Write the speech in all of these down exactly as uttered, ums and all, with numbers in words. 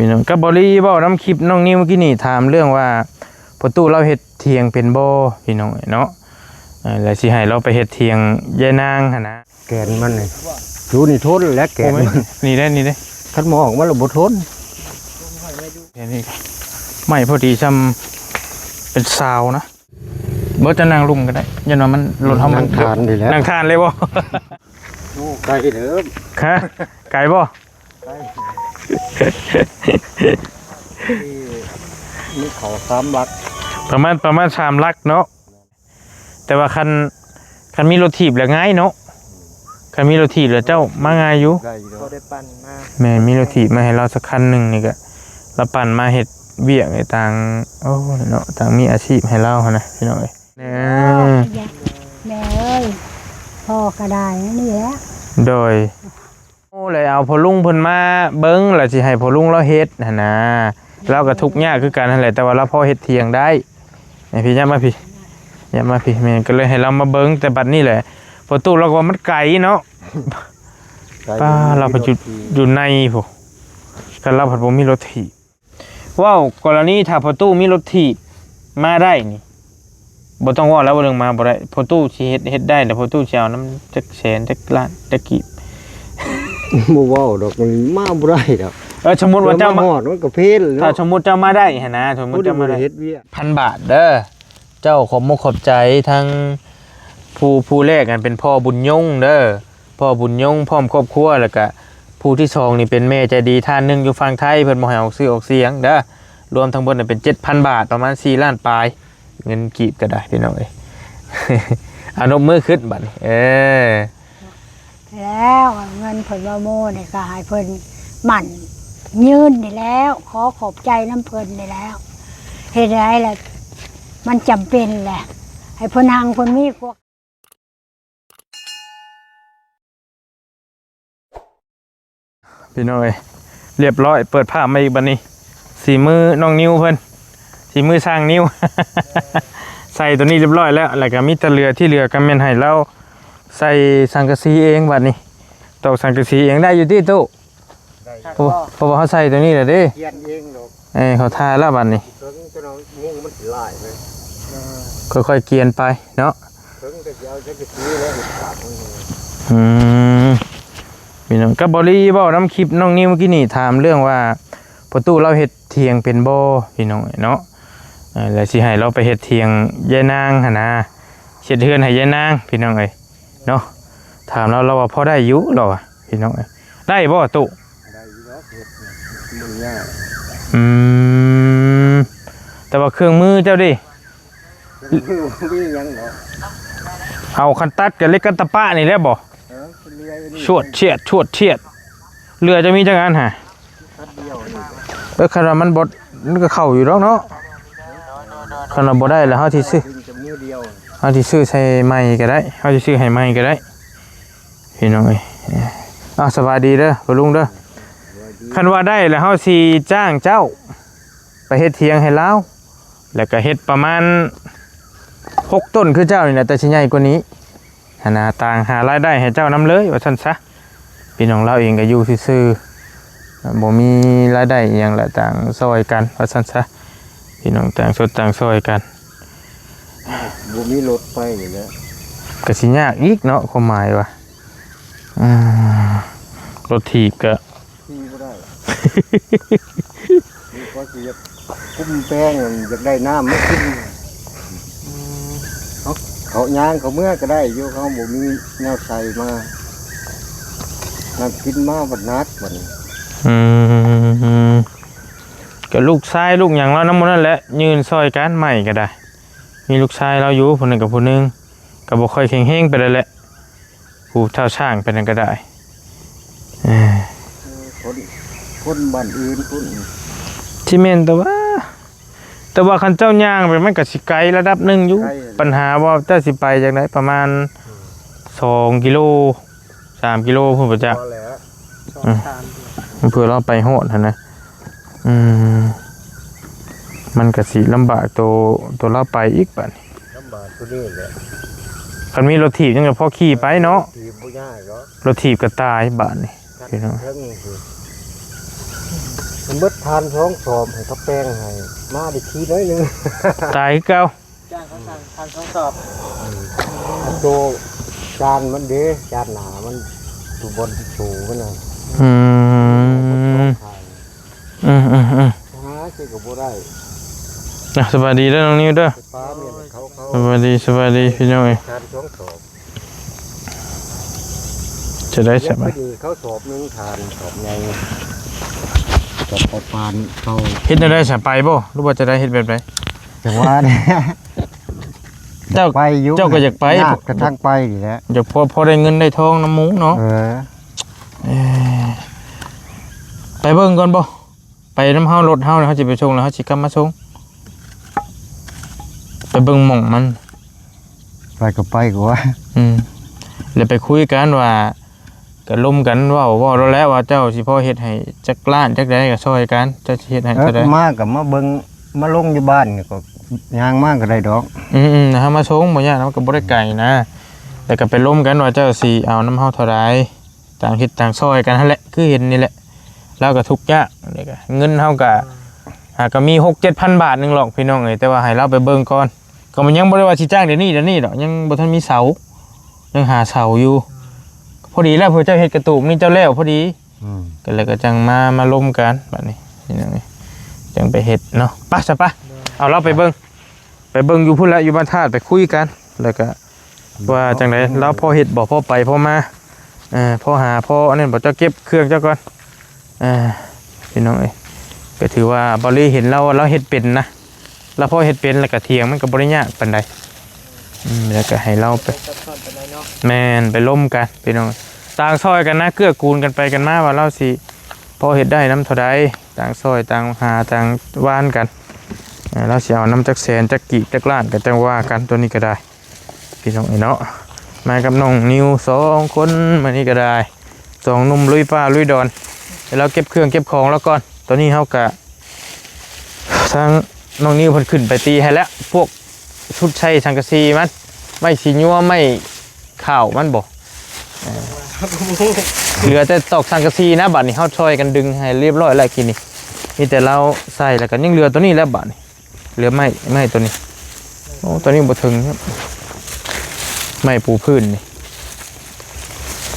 พี่น้อง กับบอลลี่เว้านำคลิปน้องนิวเมื่อกี้นี่ ถามเรื่องว่าพ่อตู้ลาวเฮ็ดเถียงเป็นบ่ พี่น้องเนาะ เอ่อ แล้วสิให้ลาวไปเฮ็ดเถียงยายนางหั่นนะ แก่นมันนี่ อยู่นี่ทนแหละแก่นมัน โอ้ย นี่ได้ นี่ได้ คันบ่ออกมาแล้วบ่ทน เดี๋ยวนี้ไม้พอดีซ่ำเป็นซาวนะ บ่จะนั่งลุ่มก็ได้ ย้อนว่ามันรถเฮามัน นั่งทานนี่แหละ นั่งทานเลยบ่ โอ้ ไกลเด้อ ฮะ ไกลบ่ ไกล นี่ นี่เขาสามหลัก ประมาณ ประมาณสามหลักเนาะ แต่ว่าคัน คันมีรถถีบแล้วง่ายเนาะ คันมีรถถีบแล้วเจ้ามาง่ายอยู่ ได้อยู่ พอได้ปั่นมา แม่น มีรถถีบมาให้ลาวสักคันหนึ่งนี่ก็ ลาวปั่นมาเฮ็ดเวียกในต่าง โอ้ เนาะ ต่างมีอาชีพให้ลาวหั้นนะ พี่น้องเอ้ย แม่ แม่เอ้ย พ่อก็ได้นี่แหละ โดย โอ้ เลยเอาพ่อลุงเพิ่นมาเบิ่ง แล้วสิให้พ่อลุงลาวเฮ็ดหั่นนะ ลาวก็ทุกข์ยากคือกันหั่นแหละ แต่ว่าลาวพอเฮ็ดเถียงได้ ให้พี่ ย้ำมาพี่ ย้ำมาพี่ แม่น ก็เลยให้ลาวมาเบิ่ง แต่บัดนี้แหละ พ่อตู้ลาวก็ว่ามันไกลเนาะ ไกล ป้า ลาวไปอยู่ อยู่ในพุ้น คันลาวพัดบ่มีรถถีบ เว้ากรณีถ้าพ่อตู้มีรถถีบมาได้นี่ บ่ต้องเว้าแล้ว ว่าเรื่องมาบ่ได้ พ่อตู้สิเฮ็ด เฮ็ดได้ แล้วพ่อตู้สิเอานำจักแสน จักล้าน จักกีบ บ่เว้าดอก มันมาบ่ได้ดอก เออ สมมุติว่าเจ้ามา มาฮอดมันก็เพลแล้ว ถ้าสมมุติเจ้ามาได้หั่นนะ สมมุติเจ้ามาได้ ผู้ใดบ่ได้เฮ็ดเวียก พันบาทเด้อ เจ้าขอบมกขอบใจทั้งผู้ ผู้แรกนั่นเป็นพ่อบุญยงเด้อ พ่อบุญยงพร้อมครอบครัว แล้วก็ผู้ที่สองนี่เป็นแม่ใจดีท่านหนึ่งอยู่ฝั่งไทย เพิ่นบ่ให้ออกชื่อออกเสียงเด้อ รวมทั้งเบิดน่ะเป็นเจ็ดพันบาท ประมาณสี่ล้านปลาย เงินกีบก็ได้พี่น้องเอ้ย เอานบมือขึ้นบัดนี้ เออ แล้วเงินเพิ่นมาโมนี่ก็ให้เพิ่นหมั่นยืนนี่แล้ว ขอขอบใจนำเพิ่นนี่แล้ว เฮ็ดได้ล่ะ มันจำเป็นแหละ ให้เพิ่นหังเพิ่นมีพวก พี่น้องเอ้ย เรียบร้อย เปิดภาพมาอีกบัดนี้ สีมือน้องนิวเพิ่น สีมือช่างนิว ใส่ตัวนี้เรียบร้อยแล้ว แล้วก็มีแต่เหลือ ที่เหลือก็แม่นให้ลาวใส่สังกะสีเองบัดนี้ ตอกสังกะสีเองได้อยู่ติตู้ ได้ เพราะ เพราะว่าเฮาใส่ตัวนี้แหละเด้ เขียนเองดอก เอ้ย เขาทาแล้วบัดนี้ เพิ่งจะเอามุ่งมันสิหลายเลย ค่อยๆเกียนไปเนาะ เพิ่งก็สิเอาจักกะสีแล้วตัดมัน อืม พี่น้อง กับบอลลี่เว้านำคลิปน้องนิวเมื่อกี้นี่ ถามเรื่องว่าพ่อตู้ลาวเฮ็ดเถียงเป็นบ่ พี่น้องเนาะ เอ่อ แล้วสิให้ลาวไปเฮ็ดเถียงยายนางหั่นนะ เฮ็ดเฮือนให้ยายนาง พี่น้องเอ้ย เนาะ ถามลาว ลาวว่าพอได้อยู่ ลาวว่า พี่น้องเอ้ย ได้บ่ตู้ ได้อยู่ดอก เฮ็ดเนี่ยมันยาก อืม แต่ว่าเครื่องมือเจ้าเด้ เครื่องมือบ่มีหยังดอก เอาคันตัดกับเหล็กกับตะปะนี่แหละบ่ เออ เลื่อยอันนี้ ชวดเฉียด ชวดเฉียด เลื่อยจะมีจักอันหะ ตัดเดียวนี่ เออ คันว่ามันบ่ มันก็เข้าอยู่ดอกเนาะ คันว่าบ่ได้แล้วเฮาสิซื้อ ดึงแต่มือเดียว เฮาสิซื้อใส่ใหม่ก็ได้ เฮาสิซื้อให้ใหม่ก็ได้ พี่น้องเอ้ย อ้าว สบายดีเด้อ พ่อลุงเด้อ คันว่าได้แล้วเฮาสิจ้างเจ้า ไปเฮ็ดเถียงให้ลาว แล้วก็เฮ็ดประมาณหกต้นคือเจ้านี่แหละ แต่สิใหญ่กว่านี้ หั่นนะ ต่างหารายได้ให้เจ้านำเลย ว่าซั่นซะ พี่น้องลาวเองก็อยู่ซื่อๆ บ่มีรายได้อิหยังละ ต่างซ่อยกัน ว่าซั่นซะ พี่น้องต่างสดต่างซ่อยกัน บ่มีรถไปนี่แหละ ก็สิยากอีกเนาะ ความหมายว่า อ่า รถถีบก็ ขี่บ่ได้ นี่ก็สิอยากกุ้มแป้ง อยากได้น้ำมากิน เขา เขาย่างเขาเมือก็ได้อยู่ เขาบ่มีแนวใส่มา น้ำกินมาบัดนักบัดนี้ อืม ก็ลูกชายลูกหยังลาวนำหมู่นั่นแหละ ยืนซ่อยกันไม้ก็ได้ มีลูกชายลาวอยู่ผู้หนึ่งกับผู้หนึ่ง ก็บ่ค่อยแข็งแรงปานใดแหละ ผู้เฒ่าช้างไปนั่นก็ได้ เออ คน คนบ้านอื่นพุ้น สิแม่นแต่ว่า แต่ว่าคันเจ้าย่างไปมันก็สิไกลระดับหนึ่งอยู่ ไกล ปัญหาว่าเจ้าสิไปจั่งใด ประมาณสองกิโล สามกิโลพุ้นบ่จัก พอแล้ว สอง อืม สาม เพื่อลาวไปฮอดหั่นนะ อืม มันก็สิลำบากโต โตลาวไปอีกบัดนี้ ลำบากตัวนี้แหละ คันมีรถถีบยังพอขี่ไปเนาะ ถีบบ่ยากหรอก รถถีบก็ตายบัดนี้ คัน พี่น้อง เทิงนี่คือ เบิดทานสองสอบให้เขาแปลงให้ มาได้ทีน้อยหนึ่ง ตายคือเก่า จ้างเขาสั่งทานสองสอบ อันโตจานมันเด้ จานหนามัน ตัวบนที่สูงมันน่ะ อืม อืม อืม อืม หาซื้อก็บ่ได้ อ่ะ สบายดีเด้อน้องนิวเด้อ ป้าเมียเขา เขา สบายดี สบายดีพี่น้องเอ้ย ทานสองสอบ จะได้ใช่ไหม เดี๋ยวไปดูเขาสอบหนึ่งทาน สอบใหญ่ สอบปานเขา เฮ็ดแนวใด๋ สะไปบ่ หรือว่าจะได้เฮ็ดแบบใด๋ จังหวะเนี่ย เจ้า ไปอยู่ เจ้าก็อยากไป ยากกระทั่งไปนี่แหละ อยากพอ พอได้เงินได้ทองนำหมู่เนาะ เออ เอ้ย ไปเบิ่งก่อนบ่ ไปนำเฮา รถเฮาเนี่ย เฮาสิไปส่งแล้ว เฮาสิกลับมาส่ง ไปเบิ่งหม่องมัน ไปก็ไปก็ว่า อืม แล้วไปคุยกันว่า ก็ลมกันเว้า เว้าแล้วแหละว่าเจ้าสิพอเฮ็ดให้จักล้านจักใดก็ซ่อยกัน เจ้าสิเฮ็ดให้ เออ เท่าใด๋ มาก็มาเบิ่ง มาลงอยู่บ้านนี่ก็ย่างมาก็ได้ดอก อืมๆ เฮามาส่งบ่ยากนะ มันก็บ่ได้ไกลนะ แล้วก็ไปลมกันว่าเจ้าสิเอานำเฮาเท่าใด๋ ต่างเฮ็ดต่างซ่อยกันหั่นแหละ คือเห็นนี่แหละ ลาวก็ทุกข์ยาก นี่ก็เงินเฮาก็ หากก็มีหกเจ็ดพันบาทหนึ่งหรอกพี่น้องเอ้ย แต่ว่าให้ลาวไปเบิ่งก่อน ก็มันยังบ่ได้ว่าสิจ้างเดี๋ยวนี้ เดี๋ยวนี้ดอก ยังบ่ทันมีเสา ยังหาเสาอยู่ พอดีแล้วพวกเจ้าเฮ็ดกระตูบนี่เจ้าแล้วพอดี อืม ก็เลยก็จังมา มาลมกันบัดนี้ พี่น้องเอ้ย จังไปเฮ็ดเนาะ ไปซะไป เอาลาวไปเบิ่ง ไปเบิ่งอยู่พุ้นละ อยู่บ้านธาตุ ไปคุยกัน แล้วก็ ว่าจังใด๋ ลาวพอเฮ็ดบ่ พอไปพอมา เออ พอหา พออันนั้นบ่ เจ้าเก็บเครื่องเจ้าก่อน เออ พี่น้องเอ้ย ก็ถือว่าบ่าวลีเห็นลาว ลาวเฮ็ดเป็นนะ ลาวพอเฮ็ดเป็น แล้วก็เถียงมันก็บ่ได้ยากปานใด อืม แล้วก็ให้ลาวไป ซับซ้อนปานใดเนาะ แม่น ไปลมกันพี่น้อง ต่างซ่อยกันนะ เกื้อกูลกันไปกันมา ว่าลาวสิพอเฮ็ดได้นำเท่าใด๋ ต่างซ่อย ต่างหา ต่างหว่านกัน เออ ลาวสิเอานำจักแสน จักกีบ จักล้าน ก็จังว่ากัน ตัวนี้ก็ได้ พี่น้องเอ้ยเนาะ มากับน้องนิวสองคนมื้อนี้ก็ได้ สองหนุ่มลุยป่าลุยดอน เดี๋ยวลาวเก็บเครื่องเก็บของลาวก่อน ตอนนี้เฮาก็ ทางน้องนิวเพิ่นขึ้นไปตีให้แล้ว พวกชุดใส่สังกะสีมัน ไม้สีญัว ไม้ข้าวมันบ่ เออ เหลือแต่ตอกสังกะสีนะ บัดนี้เฮาซ่อยกันดึงให้เรียบร้อยแล้วกี้นี้ มีแต่ลาวใส่ แล้วก็ยังเหลือตัวนี้แล้วบัดนี้ เหลือไม้ ไม้ตัวนี้ โอ้ ตัวนี้บ่ถึงครับ ไม้ปูพื้นนี่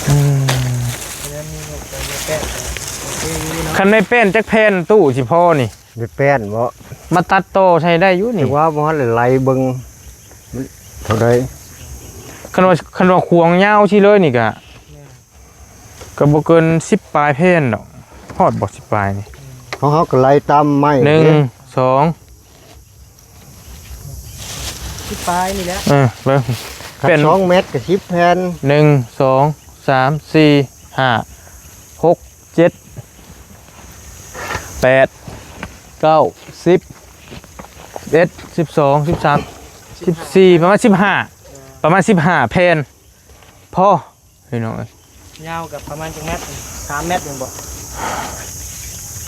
อืม คันไม้แป้นจักแผ่นตู้สิพอนี่ ไม้แป้นบ่ มาตัดต่อใส่ได้อยู่นี่ แต่ว่าบ่ทันได้ไล่เบิ่ง มันเท่าใด๋ คันว่า คันว่าขวางยาวสิเลยนี่ก็ ก็บ่เกินสิบปลายแผ่นดอก ฮอดบ่สิบปลายนี่ ของเฮาก็ไล่ตามไม้ หนึ่ง เด้ สอง สิบปลายนี่แหละ เออ เบิ่ง คัน เป็น สองเมตรก็สิบแผ่น หนึ่ง สอง สาม สี่ ห้า หก เจ็ด แปด เก้า สิบ สิบเอ็ด สิบสอง สิบสาม สิบสี่ ประมาณสิบห้า ประมาณสิบห้าแผ่น พอ พี่น้องเอ้ย ยาวกับประมาณจักเมตร สามเมตรหนึ่งบ่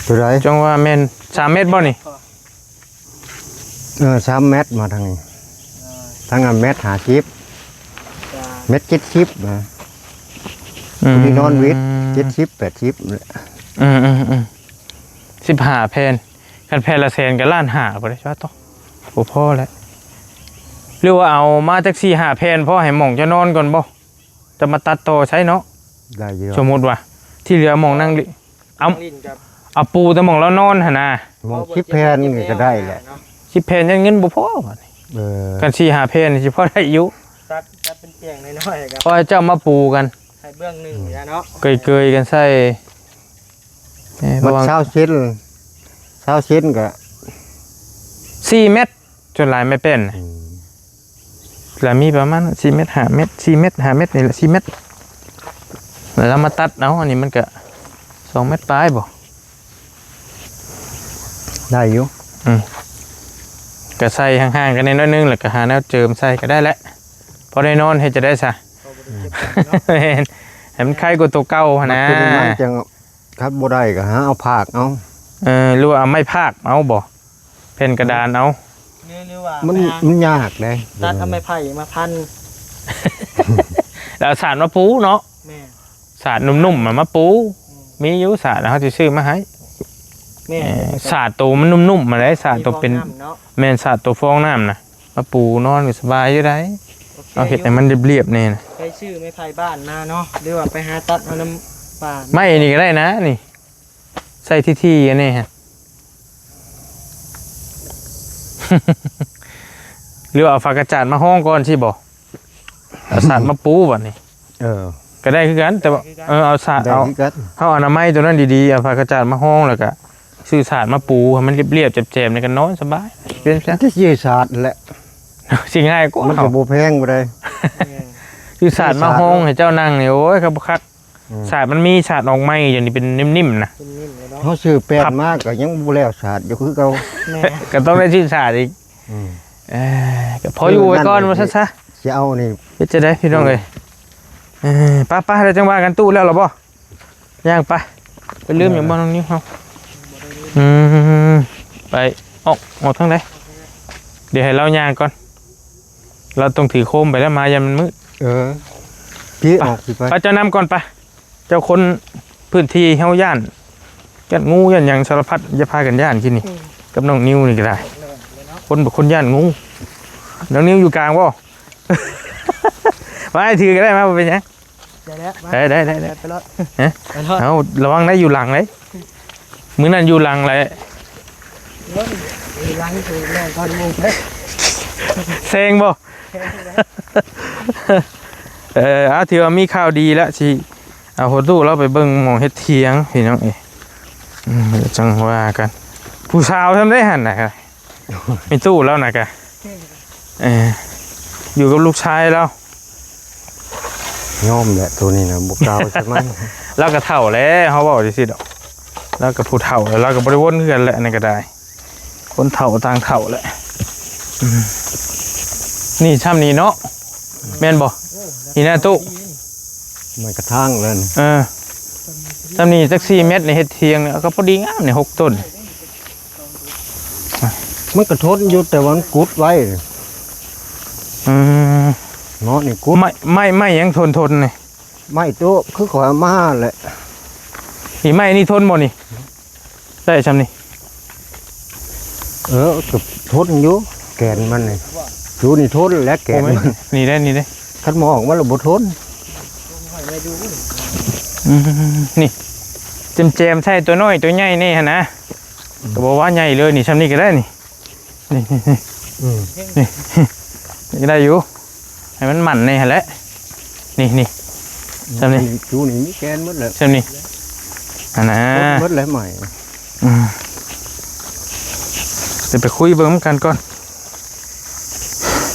ตัวใด๋ จังว่าแม่นสามเมตรบ่นี่ เออ สามเมตรมาทางนี้ เออ ทางอันเมตรห้าสิบ จ้า เมตรเจ็ดสิบนะ อืม ที่นอนวิทย์ เจ็ดสิบ แปดสิบ อืม อืม อืม สิบห้าแผ่น คันแผ่นละแสนก็ล้านห้าบ่ได้ จ้า ต้อง บ่พอแล้ว หรือว่าเอามาจักสี่ห้าแผ่น พอให้หม่องจะนอนก่อนบ่ จะมาตัดต่อใช้เนาะ ได้อยู่ สมมุติว่า ที่เหลือหม่องนั่งลิ เอา นั่งลิ้นกับ เอาปูแต่หม่องลาวนอนหั่นนะ หม่องสิบแผ่นนี่ก็ได้แหละ เนาะ สิบแผ่นยังเงินบ่พอบัดนี้ เออ คันสี่ห้าแผ่นนี่สิพอได้อยู่ ตัด ตัดเป็นเตียงน้อยๆครับ พอให้เจ้ามาปูกัน ให้เบื้องหนึ่งนี่นะเนาะ เกยๆกันใส่ เอ้ย มัน ระวัง ซาวเซน ซาวเซนก็ สี่เมตร ส่วนหลายไม้แป้นน่ะ อืม แล้วมีประมาณสี่เมตร ห้าเมตร สี่เมตร ห้าเมตรนี่แหละ สี่เมตร แล้วเรามาตัดเอา อันนี้มันก็สองเมตรปลายบ่ ได้อยู่ อืม ก็ใส่ห่างๆกันนิดหน่อยนึง แล้วก็หาแนวเจิมใส่ก็ได้แหละ พอได้นอน เฮ็ดจะได้ซะ เขาบ่ได้เก็บกันเนาะ แม่น ให้มันไคกว่าตัวเก่าหั่นนะ บัดนี้มันจัง คันบ่ได้ก็หาเอาพากเอา เออ หรือว่าเอาไม้พากเอาบ่ แผ่นกระดานเอา หรือ หรือว่า มัน ไปหา มันยากเด้ ตัดเอาไม้ไผ่มาพัน แล้วเอาสาดมาปูเนาะ แม่น สาดนุ่มๆมา มาปู อืม มีอยู่สาด แล้วเฮาสิซื้อมาให้ แม่น เอ่อ สาดโตมันนุ่มๆมาได้ สาดโตเป็น มีฟองน้ำเนาะ แม่น สาดโตฟองน้ำนะ มาปูนอนก็สบายอยู่ได้ โอเค เอาเฮ็ดให้มันเรียบๆแน่นะ ไปซื้อไม้ไผ่บ้านมาเนาะ หรือว่าไปหาตัดเอาน้ำป่า ไม้นี่ก็ได้นะนี่ ใส่ที่ๆอันนี้ฮะ หรือว่าเอาฝากระจาดมาห้องก่อนสิบ่ เอาสาดมาปูบัดนี้ เออ ก็ได้คือกัน แต่ว่า ได้คือกัน เออ เอาสาด ได้ เอา คือกัน เอาอนามัยตัวนั้นดีๆ เอาฝากระจาดมาห้องแล้วก็ซื้อสาดมาปูให้มันเรียบๆแจ่มๆ นี่ก็นอนสบาย เป็นซะ มันจะซื้อสาดแหละ สิง่ายกว่า มันก็ เนาะ บ่แพงบ่ได้ ซื้อสาดมาห้องให้เจ้านั่งนี่ โอ้ย ครับบ่คัก อืม สาดมันมีสาดออกใหม่ อย่างนี้เป็นนิ่มๆนะ เป็นนิ่มเลยเนาะ เขาซื้อแป้น ครับ มาก็ยังบ่แล้วสาดอยู่คือเก่า แม่ ก็ต้องได้ซื้อสาดอีก อืม เอ้ย ก็พออยู่ไว้ก่อน นั่นแหละ ว่าซั่นซะ สิเอานี่ เฮ็ดจะได้พี่น้องเอ้ย เออ ไปๆ แล้วจังว่ากัน ตู้แล้วเหรอบ่ ย่างไป ไปลืมอย่างบ่น้องนิวเฮา อืม ไป ออก ออกทางใด เดี๋ยวให้เราย่างก่อน เราต้องถือโคมไปแล้วมา ยันมันมืด เออ พี่ออกสิไป ไป เจ้านำก่อนไป เจ้าคนพื้นที่เฮาย่าน ย่านงูย่านหยังสารพัด อย่าพากันย่านที่นี่ อืม กับน้องนิวนี่ก็ได้ คนบ่คนย่านงู น้องนิวอยู่กลางบ่ มาให้ถือก็ได้มา บ่เป็นหยัง ได้แล้ว มา ได้ ได้ ได้ ได้ ไปรอด ฮะ ไปรอด เอา ระวังได้ อยู่หลังเลย มื้อนั้นอยู่หลังเลย เฮ้ย อยู่หลังคือแม่งก่อนหมู่เด้อ เซ็งบ่ เออ เอา ถือว่ามีข่าวดีแล้ว สิเอาพ่อตู้เราไปเบิ่งหม่องเฮ็ดเถียง พี่น้องเอ้ย อืม เดี๋ยวจังว่ากัน ผู้สาวทำได้หั่นน่ะ มีตู้แล้วน่ะกะ เออ อยู่กับลูกชายแล้ว ยอมแหละ ตัวนี้นะ บ่กล้าใช่ไหม เราก็เฒ่าแล้ว เฮาเว้าจังซี่ดอก เราก็ผู้เฒ่าแล้ว เราก็บ่ได้วนคือกันแหละ อันนี้ก็ได้ คนเฒ่าต่างเฒ่าแหละ อืม นี่ช่ำนี้เนาะ แม่นบ่ นี่นะตู้ มันกระทั่งแล้วนี่ เออ ช่ำนี้จักสี่เมตรนี่ เฮ็ดเถียงนี่ ก็พอดีงามนี่ หกต้น มันก็ทนอยู่ แต่ว่ามันกุดไว้ อืม เนาะ นี่กุด ไม้ ไม้ ไม้หยังทนทนนี่ ไม้โต๊ะ คือขอยเอามาแหละ นี่ไม้นี่ทนบ่นี่ ได้ช่ำนี้ เออ ก็ทนอยู่ แก่นมันนี่ อยู่นี่ทนและแก่นมัน โอ้ย นี่ได้ นี่ได้ คันมองมันแล้วบ่ทน อืม นี่ แจมๆ ใช่ตัวน้อยตัวใหญ่นี่หั่นนะ อืม ก็บอกว่าใหญ่เลยนี่ ช่ำนี้ก็ได้นี่ นี่ นี่ นี่ อืม นี่ นี่ก็ได้อยู่ ให้มันหมั่นนี่หั่นแหละ นี่ นี่ ช่ำนี้ อยู่นี่มีแก่นหมดแล้ว ช่ำนี้ อันน่ะ หมดแล้วใหม่ อืม เดี๋ยวไปคุยเบิ่งนำกันก่อน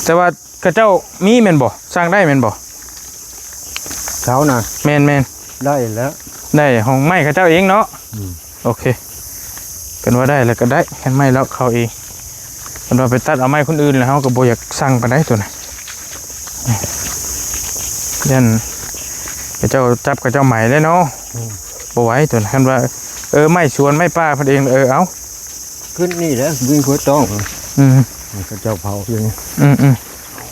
แต่ว่าเขาเจ้ามีแม่นบ่ สร้างได้แม่นบ่ เสาน่ะ แม่นๆ ได้แล้ว ได้ของไม้เขาเจ้าเองเนาะ อืม โอเค กันว่าได้แล้วก็ได้ กันไม้แล้วเขาเอง กันว่าไปตัดเอาไม้คนอื่นแล้ว เฮาก็บ่อยากสั่งปานใดตัวน่ะ ย่านเขาเจ้าจับเขาเจ้าไหมได้เนาะ อืม บ่ไหวตัวน่ะ คันว่า เออ ไม้สวนไม้ป่าเพิ่นเอง เออ เอา ขึ้นนี่แหละ วิ่งหัวต้อง อืม เขาเจ้าเผาอยู่นี่ อืม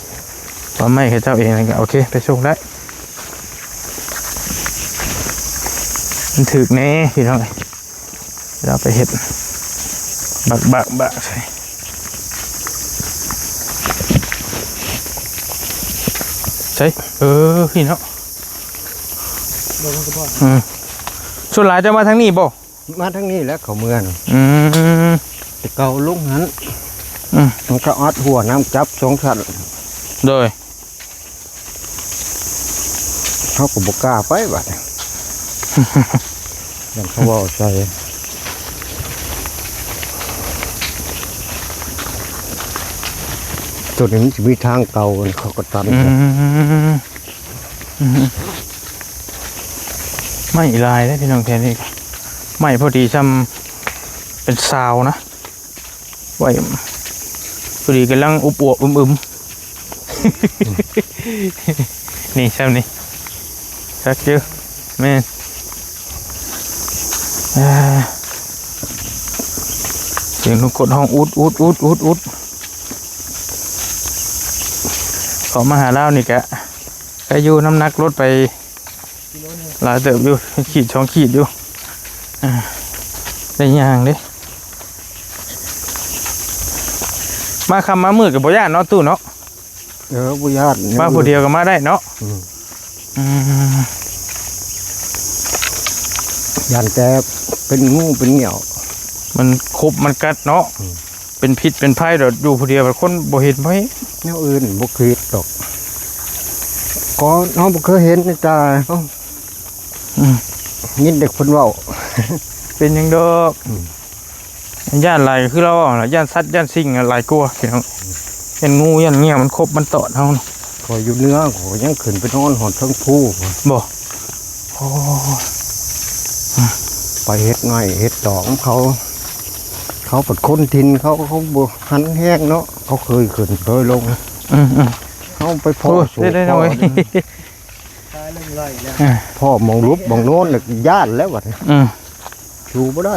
ๆ ว่าไม้เขาเจ้าเองก็โอเค ไปส่งได้ มันถืกแน่พี่น้อง เราไปเฮ็ด บักบักบักใส่ ใส่ เออ พี่เนาะ อืม ส่วนหลายจะมาทางนี้บ่ มาทางนี้แหละ เขาเมือง อืม แต่เก่าลงหั้น อืม มันก็อัดหัวน้ำจับสองชั้น โดย เขาก็บ่กล้าไปบัดนี้ ย่านเขาเว้าใส่ ตัวนี้มันสิมีทางเก่า เขาก็ตัน อืม อืม ไม้หลายเด้อพี่น้องแถวนี้ ไม้พอดีซ่ำเป็นซาวนะ ไว้ พอดีกำลังอวบๆ อึมๆ นี่ซ่ำนี่ คักอยู่ แม่น อ่า เสียงนกกดฮ้องอุดอุดอุดอุดอุด เขามาหาลาวนี่กะ ก็อยู่น้ำหนักลดไป หลายเติบอยู่ ขีดสองขีดอยู่ อ่า ได้ย่างเด้ มาค่ำมามืดก็บ่ย้านเนาะตู้เนาะ เออ บ่ย้าน มาผู้เดียวก็มาได้เนาะ อืม อืม ย้านแต่เป็นงูเป็นเหยี่ยว มันขบมันกัดเนาะ อืม เป็นพิษเป็นภัย ดอกอยู่ผู้เดียว คนบ่เห็นบ่เห็น แนวอื่นบ่คิดดอก ก็เฮาบ่เคยเห็นในตาเฮา อืม ยินแต่คนเว้า เป็นหยังดอก อืม ย้านหลายก็คือเราเว้าล่ะ ย้านสัตว์ย้านสิ่งอะหลายกว่าพี่น้อง ย้านงูย้านเหยี่ยวมันขบมันตอดเฮา ข้อยอยู่เหนือ ข้อยยังขึ้นไปนอนฮอดเทิงภู บ่ โอ้ ไปเฮ็ดไร่เฮ็ดดอกของเขา เขาเป็นคนถิ่นเขา เขาบ่หันแฮงเนาะ เขาเคยขึ้นเคยลง อืมๆ เขาไปพ้อ โอ้ย สูง ได้ๆ พ้อ น้อย ตายเรื่องไรแล้ว อ่ะ พ้อหม่องหลบหม่องโน้นแล้วย้านแล้วบัดนี้ อืม อยู่บ่ได้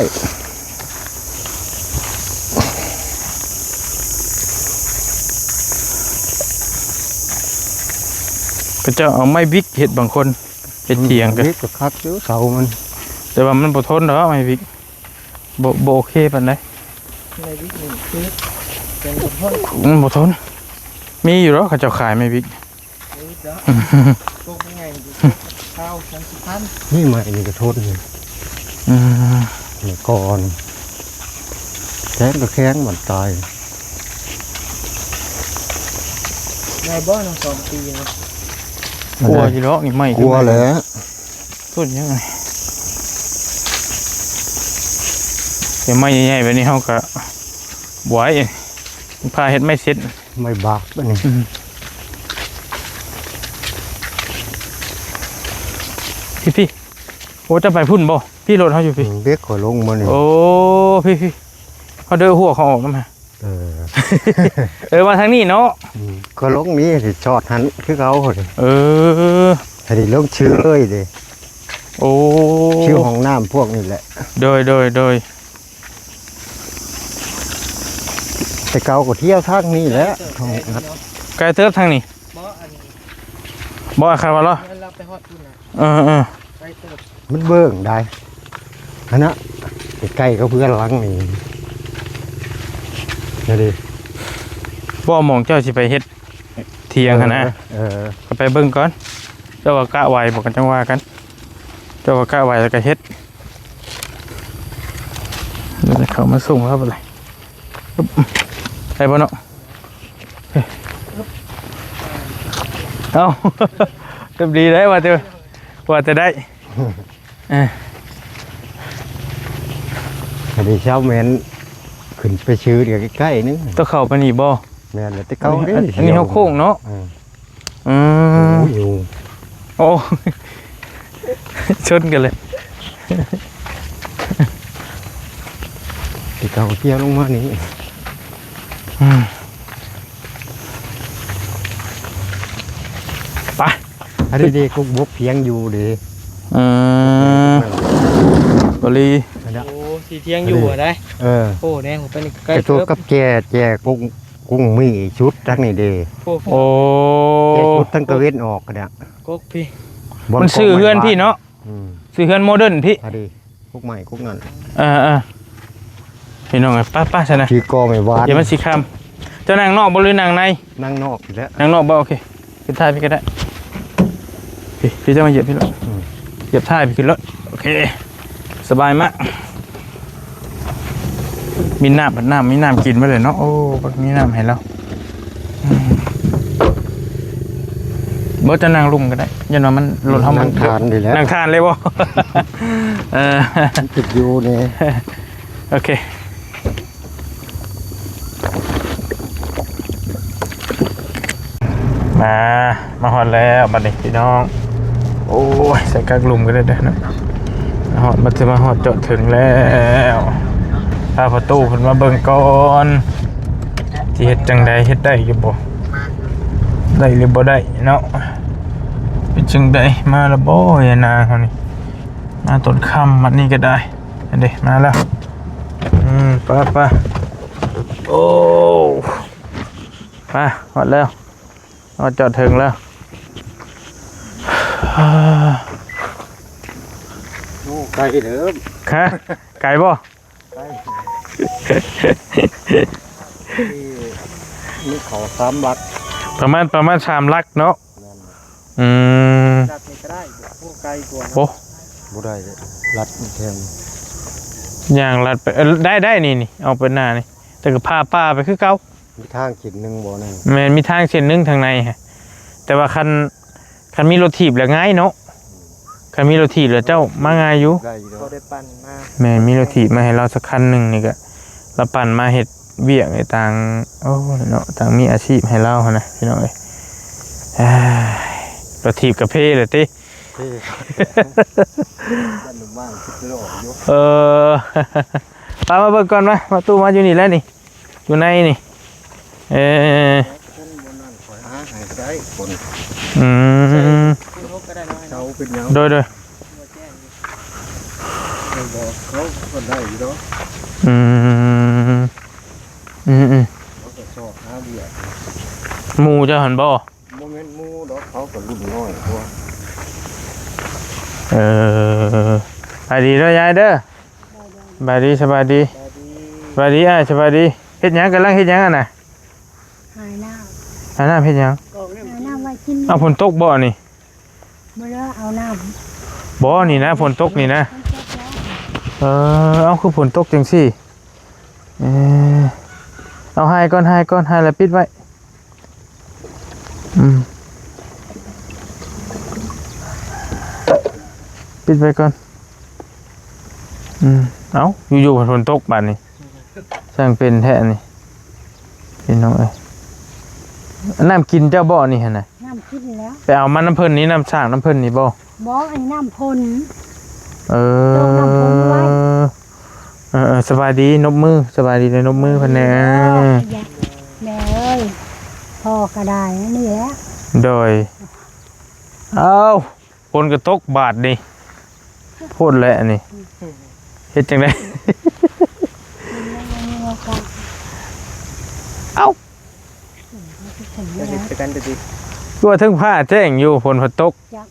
เขาเจ้าเอาไม้บิกเฮ็ดบางคน เฮ็ดเถียงกัน ไม้บิกก็คักอยู่เสามัน แต่ว่ามันบ่ทนดอกไม้บิก บ่ บ่โอเคปานใด ไม้บิกนี่คือเป็นบ่ทน มันบ่ทน มีอยู่ดอกเขาเจ้าขายไม้บิก เออเด้อ พวกมันไงดิ ข้าวสามสิบพัน นี่ไม้นี่ก็ทนอยู่ อืม เมื่อก่อน แข็งก็แข็ง มันตาย ได้บ่เนาะ สองปีเนาะ กลัวอยู่ดอกนี่ไม้ กลัวแหละ ต้นยังไง แต่ไม้ใหญ่ๆแบบนี้เฮาก็บ่ไหว พาเฮ็ดไม้เสร็จ ไม้บากบัดนี้ อืม พี่ๆ โอ้ จะไปพุ่นบ่ พี่รถเฮาอยู่พี่ อืม เบรกข้อยลงมานี่ โอ้ พี่ๆ เขาเด้อหัวเขาออกนำฮะ เออ เออ มาทางนี้เนาะ อืม ข้อยลงนี่สิชอดหันคือเขาเด้ เออ ให้ได้ลงชื่อเลยเด้ โอ้ ชื่อห้องน้ำพวกนี้แหละ โดย โดย โดย แต่เก่าก็เที่ยวทางนี้แหละ ไกลเติบทางนี้ บ่อันนี้ บ่อาคารว่าเหรอ เงินเราไปฮอดพุ่นน่ะ เออ เออ ไกลเติบ มันเบิ่งได้ อันน่ะ ใกล้ๆกับเพื่อนหลังนี่ นั่นดิ บ่หม่องเจ้าสิไปเฮ็ดเถียงหั่นนะ เออ เออ ก็ไปเบิ่งก่อน เจ้าว่ากะไหวบ่ก็จั่งว่ากัน เจ้าว่ากะไหวแล้วก็เฮ็ด เดี๋ยวจะเข้ามาส่งแล้วบัดนี้ ได้บ่เนาะ เอ้า เรียบดีได้ว่าแต่ ว่าแต่ได้ เออ อันนี้เช้าแม่นขึ้นไปชื่อเดี๋ยวใกล้ๆนึง ต้องเข้าไปนี่บ่ แม่นแล้วแต่เก่าเด้ อันนี้เฮาโค้งเนาะ เออ อืม โอ้ย โอ้ ชนกันเลย ที่เขาเกี่ยวลงมานี่ อืม ไป อันนี้เด้ กุ๊กบกเพียงอยู่เด้ อืม บริ อันเนี้ย โอ้ สิเที่ยงอยู่อะได้ เออ โอ้ แน่ ผมไปนี่ใกล้ ไอ้ตัว เกือบ กับแก่ แก่กุ๊ก กุ้งมีชุดทั้งนี้เด้ โอ้ โอ้ แกชุดทั้งตะเวนออกก็ได้ กกพี่ บ่อน มันซื้อเฮือนพี่เนาะ อืม ซื้อเฮือนโมเดิร์นพี่ พอดี พวกใหม่พวกนั้น เออ เออ พี่น้องเอ้ย ไป ไปซะนะ ชื่อกอไม่หวาน เดี๋ยวมันสิค่ำ เจ้านั่งนอกบ่หรือนั่งใน นั่งนอกอยู่แล้ว นั่งนอกบ่ โอเค ไปถ่ายพี่ก็ได้ พี่ พี่จะมาเหยียบพี่ละ อืม เหยียบท้ายพี่ขึ้นรถ โอเค สบายมาก มีน้ำ น้ำ มีน้ำกินมาเลยเนาะ โอ้ มีน้ำให้เรา อืม บ่จะนั่งลุ่มก็ได้ ยันว่ามันรถเฮามัน นั่งทานดีแล้ว นั่งทานเลยบ่ เออ มันติดอยู่นี่ โอเค มา มาฮอดแล้วบัดนี้พี่น้อง โอ้ย ใส่กั๊กลุ่มก็ได้เด้อเนาะ มาฮอด มา จะมาฮอดจอดถึงแล้ว พาประตูเพิ่นมาเบิ่งก่อน สิเฮ็ดจั่งใด เฮ็ดได้อยู่บ่ ได้หรือบ่ได้เนาะ เป็นจั่งใด มาแล้วบ่ ยายนางเฮานี่ มาตอนค่ำ บัดนี้ก็ได้ อันเด้ มาแล้ว อืม ไป ไป โอ้ ไป ฮอดแล้ว ฮอดจอดถึงแล้ว โอ้ ไกลเด้อ ฮะ ไกลบ่ ไกล ที่ มีเขาสามหลัก ประมาณ ประมาณสามหลักเนาะ แม่น อืม ลัดนี่ก็ได้ บ่ ไกลกว่า โอ้ บ่ได้เลย ลัดนี่แทง ย่างลัดไป เออ ได้ ได้นี่ นี่ เอาไปหน้านี่ แต่ก็ผ่าป่าไปคือเก่า มีทางเส้นหนึ่งบ่นั่น แม่น มีทางเส้นหนึ่งทางในฮะ แต่ว่าคัน คันมีรถถีบแล้วง่ายเนาะ คันมีรถถีบแล้วเจ้ามาง่ายอยู่ ได้อยู่ดอก เขาได้ปั่นมา แม่น มีรถถีบมาให้เราสักคันหนึ่งนี่ก็ เราปั่นมาเฮ็ดเวียกในต่าง โอ้ เนาะ ต่างมีอาชีพให้เราหั้นนะ พี่น้องเอ้ย อ้าย รถถีบกะเพเลยติ เท่ บ้านหนุ่มบ้านคิดไม่ออกอยู่ เออ ไป มาเบิ่งก่อน มา มาตู้มาอยู่นี่แล้วนี่ อยู่ในนี่ เออ คนบนนั้นข่อยหาให้ก็ได้ คน อืม เสาเป็นหยัง โดย โดย บ่แจ้งอยู่ ไปบอกเขาก็ได้อยู่ดอก อืม อืม อืม เขาก็ซอกหาเวียก หมู่เจ้าหั้นบ่ บ่แม่นหมู่ดอก เขาก็รุ่นน้อยกว่า เออ สบายดีเด้อยายเด้อ สบายดี สบายดี สบายดี สบายดี อ้าย สบายดี เฮ็ดหยัง กำลังเฮ็ดหยังอะน่ะ หายน้ำ หาน้ำเฮ็ดหยัง หาน้ำไว้กิน เอาฝนตกบ่นี่ บ่ได้เอาน้ำ บ่นี่นะ ฝนตกนี่นะ ฝนตกแล้ว เออ เอาคือฝนตกจังซี่ เออ เอาหายก่อน หายก่อน หายแล้วปิดไว้ อืม ปิดไว้ก่อน อืม เอ้า อยู่ๆ ฝนตกบาดนี้ ช่างเป็นแท้นี่ พี่น้องเอ้ย น้ำกินเจ้าบ่นี่หั่นน่ะ น้ำกินแล้ว ไปเอามาน้ำเพิ่นนี่ น้ำสร้างน้ำเพิ่นนี่บ่ บ่ อันนี้น้ำพ่น เออ โจกน้ำพ่นไว้ เออ เออ สบายดี นบมือ สบายดีเลย นบมือเพิ่นแหน่ เออ แม่เอ้ย พ่อก็ได้นี่แหละ โดย เอ้า ฝนก็ตกบาดนี่ โพดแหละนี่ เฮ็ดจังได๋ เอ้า เฮ็ดคือกันเด้อติ คือว่าเทิงฟ้าแจ้งอยู่ ฝนพัดตก จัก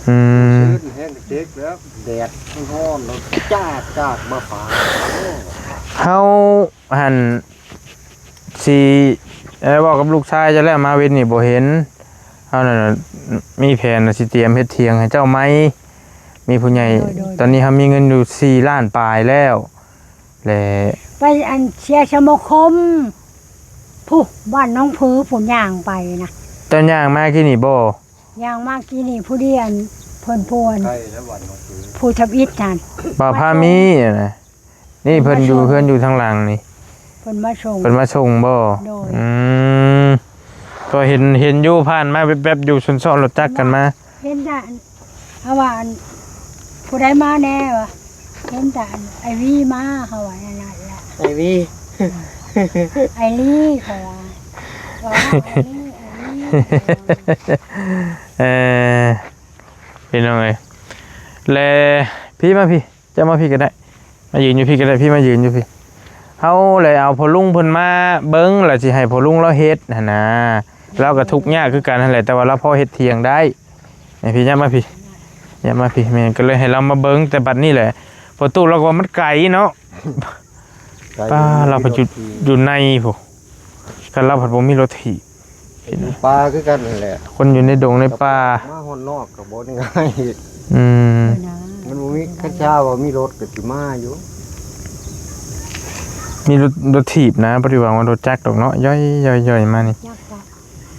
อืม ชื้นแฮงเด็กแล้ว แดดมันร้อนแล้ว จ้าดจ้าดมาฝา เฮาหั่น สิ เอ่อ เว้ากับลูกชายเจ้าแล้ว มาวินนี่บ่เห็น เฮานั่นน่ะมีแผนว่าสิเตรียมเฮ็ดเถียงให้เจ้าใหม่ มีผู้ใหญ่ โดย โดย ตอนนี้เฮามีเงินอยู่สี่ล้านปลายแล้ว และ ไปอันเสียสมาคม ผู้บ้านหนองผือผู้ย่างไปนะ เจ้าย่างมากี้นี่บ่ ย่างมากี้นี่ผู้เดียนเพิ่นพวน ใกล้แล้วบ้านหนองผือ ผู้ทำอิฐนั่น บ่าวพามีอะนะ นี่เพิ่นอยู่ มาส่ง เพิ่นอยู่ทางหลังนี่ เพิ่นมาส่ง เพิ่นมาส่งบ่ โดย อืม ก็เห็น เห็นอยู่ผ่านมาแวบๆ อยู่ซ้อนๆ รถจักรกันมา เห็นแต่อัน เฮาว่าอัน ผู้ใดมาแน่วะ เห็นแต่อันไอวีมา เฮาว่าอย่างนั้นแหละ ไอวี ไอลีเขาว่า ว่าไอลี ไอลี เออ พี่น้องเอ้ย และพี่มาพี่ เจ้ามาพี่ก็ได้ มายืนอยู่พี่ก็ได้ พี่มายืนอยู่พี่ เฮาเลยเอาพ่อลุงเพิ่นมาเบิ่ง แล้วสิให้พ่อลุงลาวเฮ็ดหั่นนะ ลาวก็ทุกข์ยากคือกันหั่นแหละ แต่ว่าลาวพอเฮ็ดเถียงได้ ให้พี่ย่ามาพี่ ย่ามาพี่ แม่นก็เลยให้ลาวมาเบิ่ง แต่บัดนี้แหละ พ่อตู้ลาวก็ว่ามันไกลเนาะ ไกล ป้า บ่มี ลาวพัดอยู่ รถขี่ อยู่ในพุ้น คันลาวพัดบ่มีรถถีบ อยู่ป่าคือกันนั่นแหละ คนอยู่ในดงในป่า มาฮอดนอกก็บ่ง่าย อืม เออนะ มันบ่มี คันเช้าว่ามีรถก็สิมาอยู่ มีรถ รถถีบนะ บ่ได้หวังว่ารถจักรดอกเนาะ ย่อยๆๆ มานี่ จักรก็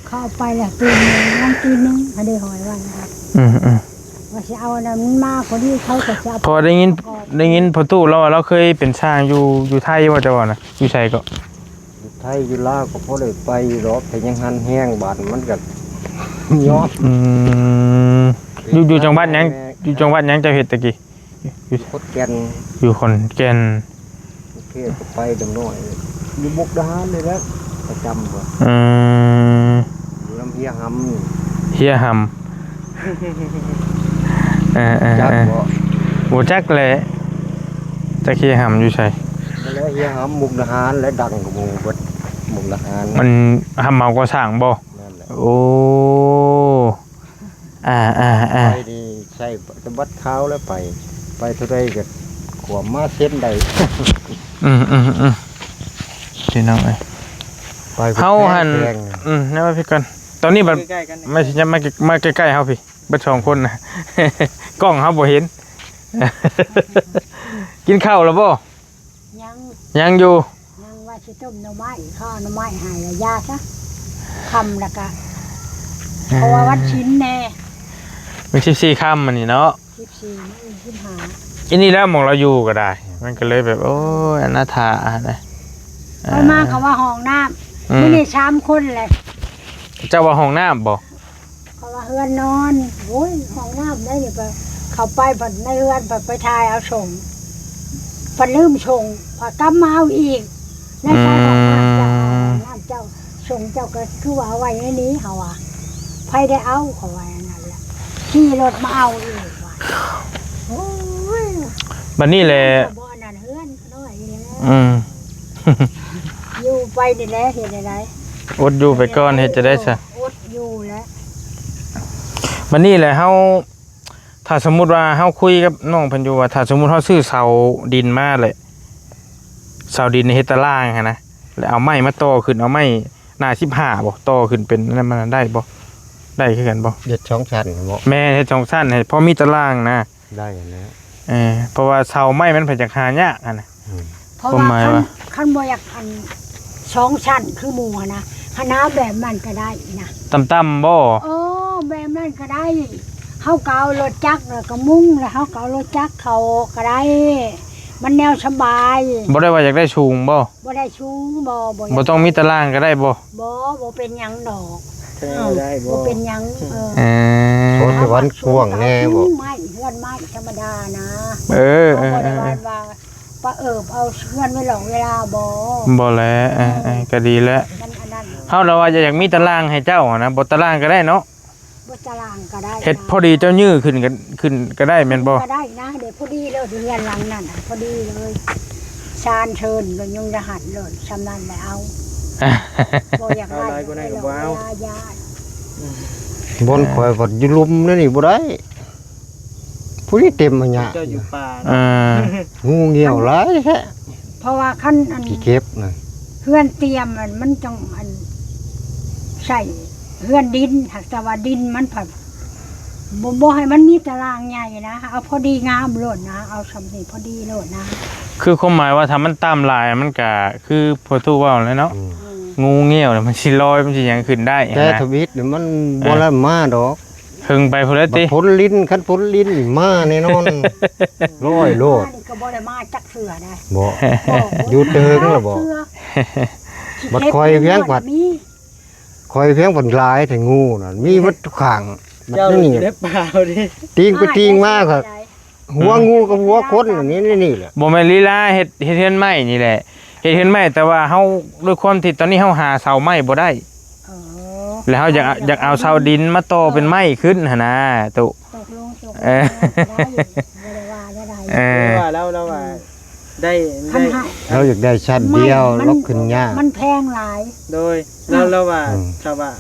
เข้าไปแล้วตีหนึ่ง ยังตีหนึ่ง เขาได้หอยไว้นะครับ อืมๆ ว่าสิเอาอันนั้นมาพอดี เขาก็จะเอา พอได้ยิน ได้ยินพ่อตู้ลาวว่าลาวเคยเป็นช่างอยู่ อยู่ไทยว่าจะว่านะ อยู่ไสก็ อยู่ไทยอยู่ลาวก็พอได้ไปอยู่ดอก แต่ยังหันแฮงบาดมันก็ยอม อืม อยู่ อยู่จังหวัดหยัง แม่ อยู่จังหวัดหยังเจ้าเฮ็ดตะกี้ อยู่ อยู่ขอนแก่น อยู่ขอนแก่น กรุงเทพฯก็ไปดำน้อย อยู่มุกดาหารนี่แหละ ประจำบ่ อืม อยู่นำเฮียหำ เฮียหำ เออๆๆ จักบ่ บ่จักแหละ จักเฮียหำอยู่ไส นั่นแหละเฮียหำมุกดาหารและดังกว่าหมู่เบิด มุกดาหาร มันหำเหมาก่อสร้างบ่ นั่นแหละ โอ้ อ่าๆๆ ไปนี่ใช้สะบัดเท้าแล้วไป ไปเท่าใดก็ขวมมาเส้นใด อืมๆๆ พี่น้องเอ้ย ไปเฮาหั่น แพงๆ อืม แนวว่าพี่ก่อน ตอนนี้บัด ใกล้ๆกัน มาสิ มา มาใกล้ๆเฮาพี่ เบิดสองคนนะ กล้องเฮาบ่เห็น กินข้าวแล้วบ่ ยัง ยังอยู่ ยังว่าสิต้มหน่อไม้ เขาเอาหน่อไม้ให้แล้วยาซะ ค่ำแล้วก็ เพราะว่าวันศีลแน่ วันสิบสี่ค่ำมื้อนี้เนาะ สิบสี่มื้อสิบห้า อันนี้แล้วหม่องเราอยู่ก็ได้ มันก็เลยแบบ โอ้ย อนาถานะ ข้อยมา อ่า เขาว่าห้องน้ำ อืม มื้อนี้สามคนเลย เจ้าว่าห้องน้ำบ่ เขาว่าเฮือนนอน โอ้ย ห้องน้ำได้นี่ไป เข้าไปบัดในเฮือนบัดไปถ่ายเอาส่ง บัดลืมส่ง บัดกลับมาเอาอีก ในสายห้องน้ำเจ้า อืม ห้องน้ำเจ้า ส่งเจ้าก็คือว่าเอาไว้ในนี้ เขาว่า ไผได้เอา เขาว่าอย่างนั้นแหละ ขี่รถมาเอาอีกว่ะ โอ้ย บัดนี้แหละ บ่อันนั้นเฮือนน้อยนี่แหละ อืม อยู่ไปนี่แหละ เฮ็ดจั่งใด อดอยู่ไปก่อน เฮ็ดจั่งใดซะ อดอยู่แหละ บัดนี้แหละ เฮา ถ้าสมมุติว่าเฮาคุยกับน้องเพิ่นอยู่ว่า ถ้าสมมุติเฮาซื้อเสาดินมาแหละ เสาดินเฮ็ดตารางหั้นนะ แล้วเอาไม้มาต่อขึ้น เอาไม้หน้าสิบห้าบ่ ต่อขึ้นเป็นอันนั้นมันได้บ่ ได้คือกันบ่ เฮ็ดสองชั้นบ่ แม่น เฮ็ดสองชั้นให้พอมีตารางนะ ได้แล้ว เออ เพราะว่าเสาไม้มันเพิ่นจักหายากหั้นนะ อืม เพราะว่า ความหมายว่า คัน คันบ่อยากอันสองชั้นคือหมู่หั้นนะ หั้นนะแบบนั้นก็ได้นะ ต่ำๆบ่ เออ แบบนั้นก็ได้ เฮาก็เอารถจักรแล้วก็มุง แล้วเฮาก็เอารถจักรเข้าก็ได้ มันแนวสบาย บ่ได้ว่าอยากได้สูงบ่ บ่ได้สูง บ่ บ่อยาก บ่ต้องมีตารางก็ได้บ่ บ่ บ่เป็นหยังดอก แค่ได้บ่ บ่เป็นหยัง เออ เออ โอ้ย แต่วันกว้างแน่บ่ มุงไม้ เฮือนไม้ธรรมดานะ เออ เฮาบ่ได้ เออ เออ ว่า ว่า ปะเอิบเอาเฮือนไว้หลอกเวลาบ่ บ่แหละ เออ เออ เออ ก็ดีแล้ว มันอันนั้น เฮาละว่าอยากมีตารางให้เจ้าหั้นนะ บ่ตารางก็ได้เนาะ บ่ตารางก็ได้ เฮ็ดพอดีเจ้ายื้อขึ้นก็ ขึ้นก็ได้แม่นบ่ ก็ได้นะ เดี๋ยวพอดีเลยเฮือนหลังนั่นน่ะ พอดีเลย ชานเชิญก็ยังจะหันเลย ส่ำนั้นแหละเอา บ่อยากได้ เอาหลายกว่านั้นก็บ่เอา เวลาย้าย บ่อนข่อยบ่อยู่ลุ่มนั่นนี่บ่ได้ ผู้นี้เต็มมาหยะ เจ้าอยู่ป่า เออ งูเงี้ยวหลายแท้ เพราะว่าคันอัน ขี้เข็บนะ เฮือนเตียมมัน มันจังอัน ใส่เฮือนดิน หากแต่ว่าดินมันผัด บ่ บ่ให้มันมีตารางใหญ่นะ เอาพอดีงามโลดนะ เอาส่ำนี้พอดีโลดนะ คือความหมายว่าถ้ามันต่ำหลายมันก็คือพ่อตู้เว้าแหละเนาะ อืม อืม งูเงี้ยวเนี่ยมันสิลอย มันสิหยังขึ้นได้ แต่ นะ ทวิตเนี่ยมัน เออ บ่ละมาดอก เพิ่งไปพุ้นแล้วติ บัดพ้นลิ้น คันพ้นลิ้นนี่มาแน่นอน ร้อยโลด มานี่ก็บ่ได้มาจักเทื่อนะ บ่ บ่ อยู่เทิงแล้วบ่ เทื่อ บัดคอยเพียงบัด มี คอยเพียงบัดหลายแต่งูน่ะ มีบัดทุกข้าง บัด เจ้า นี่ สิได้เปล่าดิ ติงไปติงมาก็ อ้าย หัวงูกับหัวคนอันนี้ นี่ นี่แหละ บ่แม่นลีลาเฮ็ด เฮ็ดเฮือนไม้นี่แหละ เฮ็ดเฮือนไม้ แต่ว่าเฮา ด้วยความที่ตอนนี้เฮาหาเสาไม้บ่ได้ เออ แล้วเฮาอยาก อยากเอาเสาดินมาต่อเป็นไม้ขึ้นหั่นนะ ตุ ตกลง ตกลง เออ ได้อยู่ บ่ได้ว่าได้ เออ ว่าแล้ว แล้วว่า ได้ คัน ได้ หา เราอยากได้ชั้นเดียว มัน เราขึ้นยาก มันแพงหลาย โดย แล้ว แล้วว่า อืม ถ้าว่า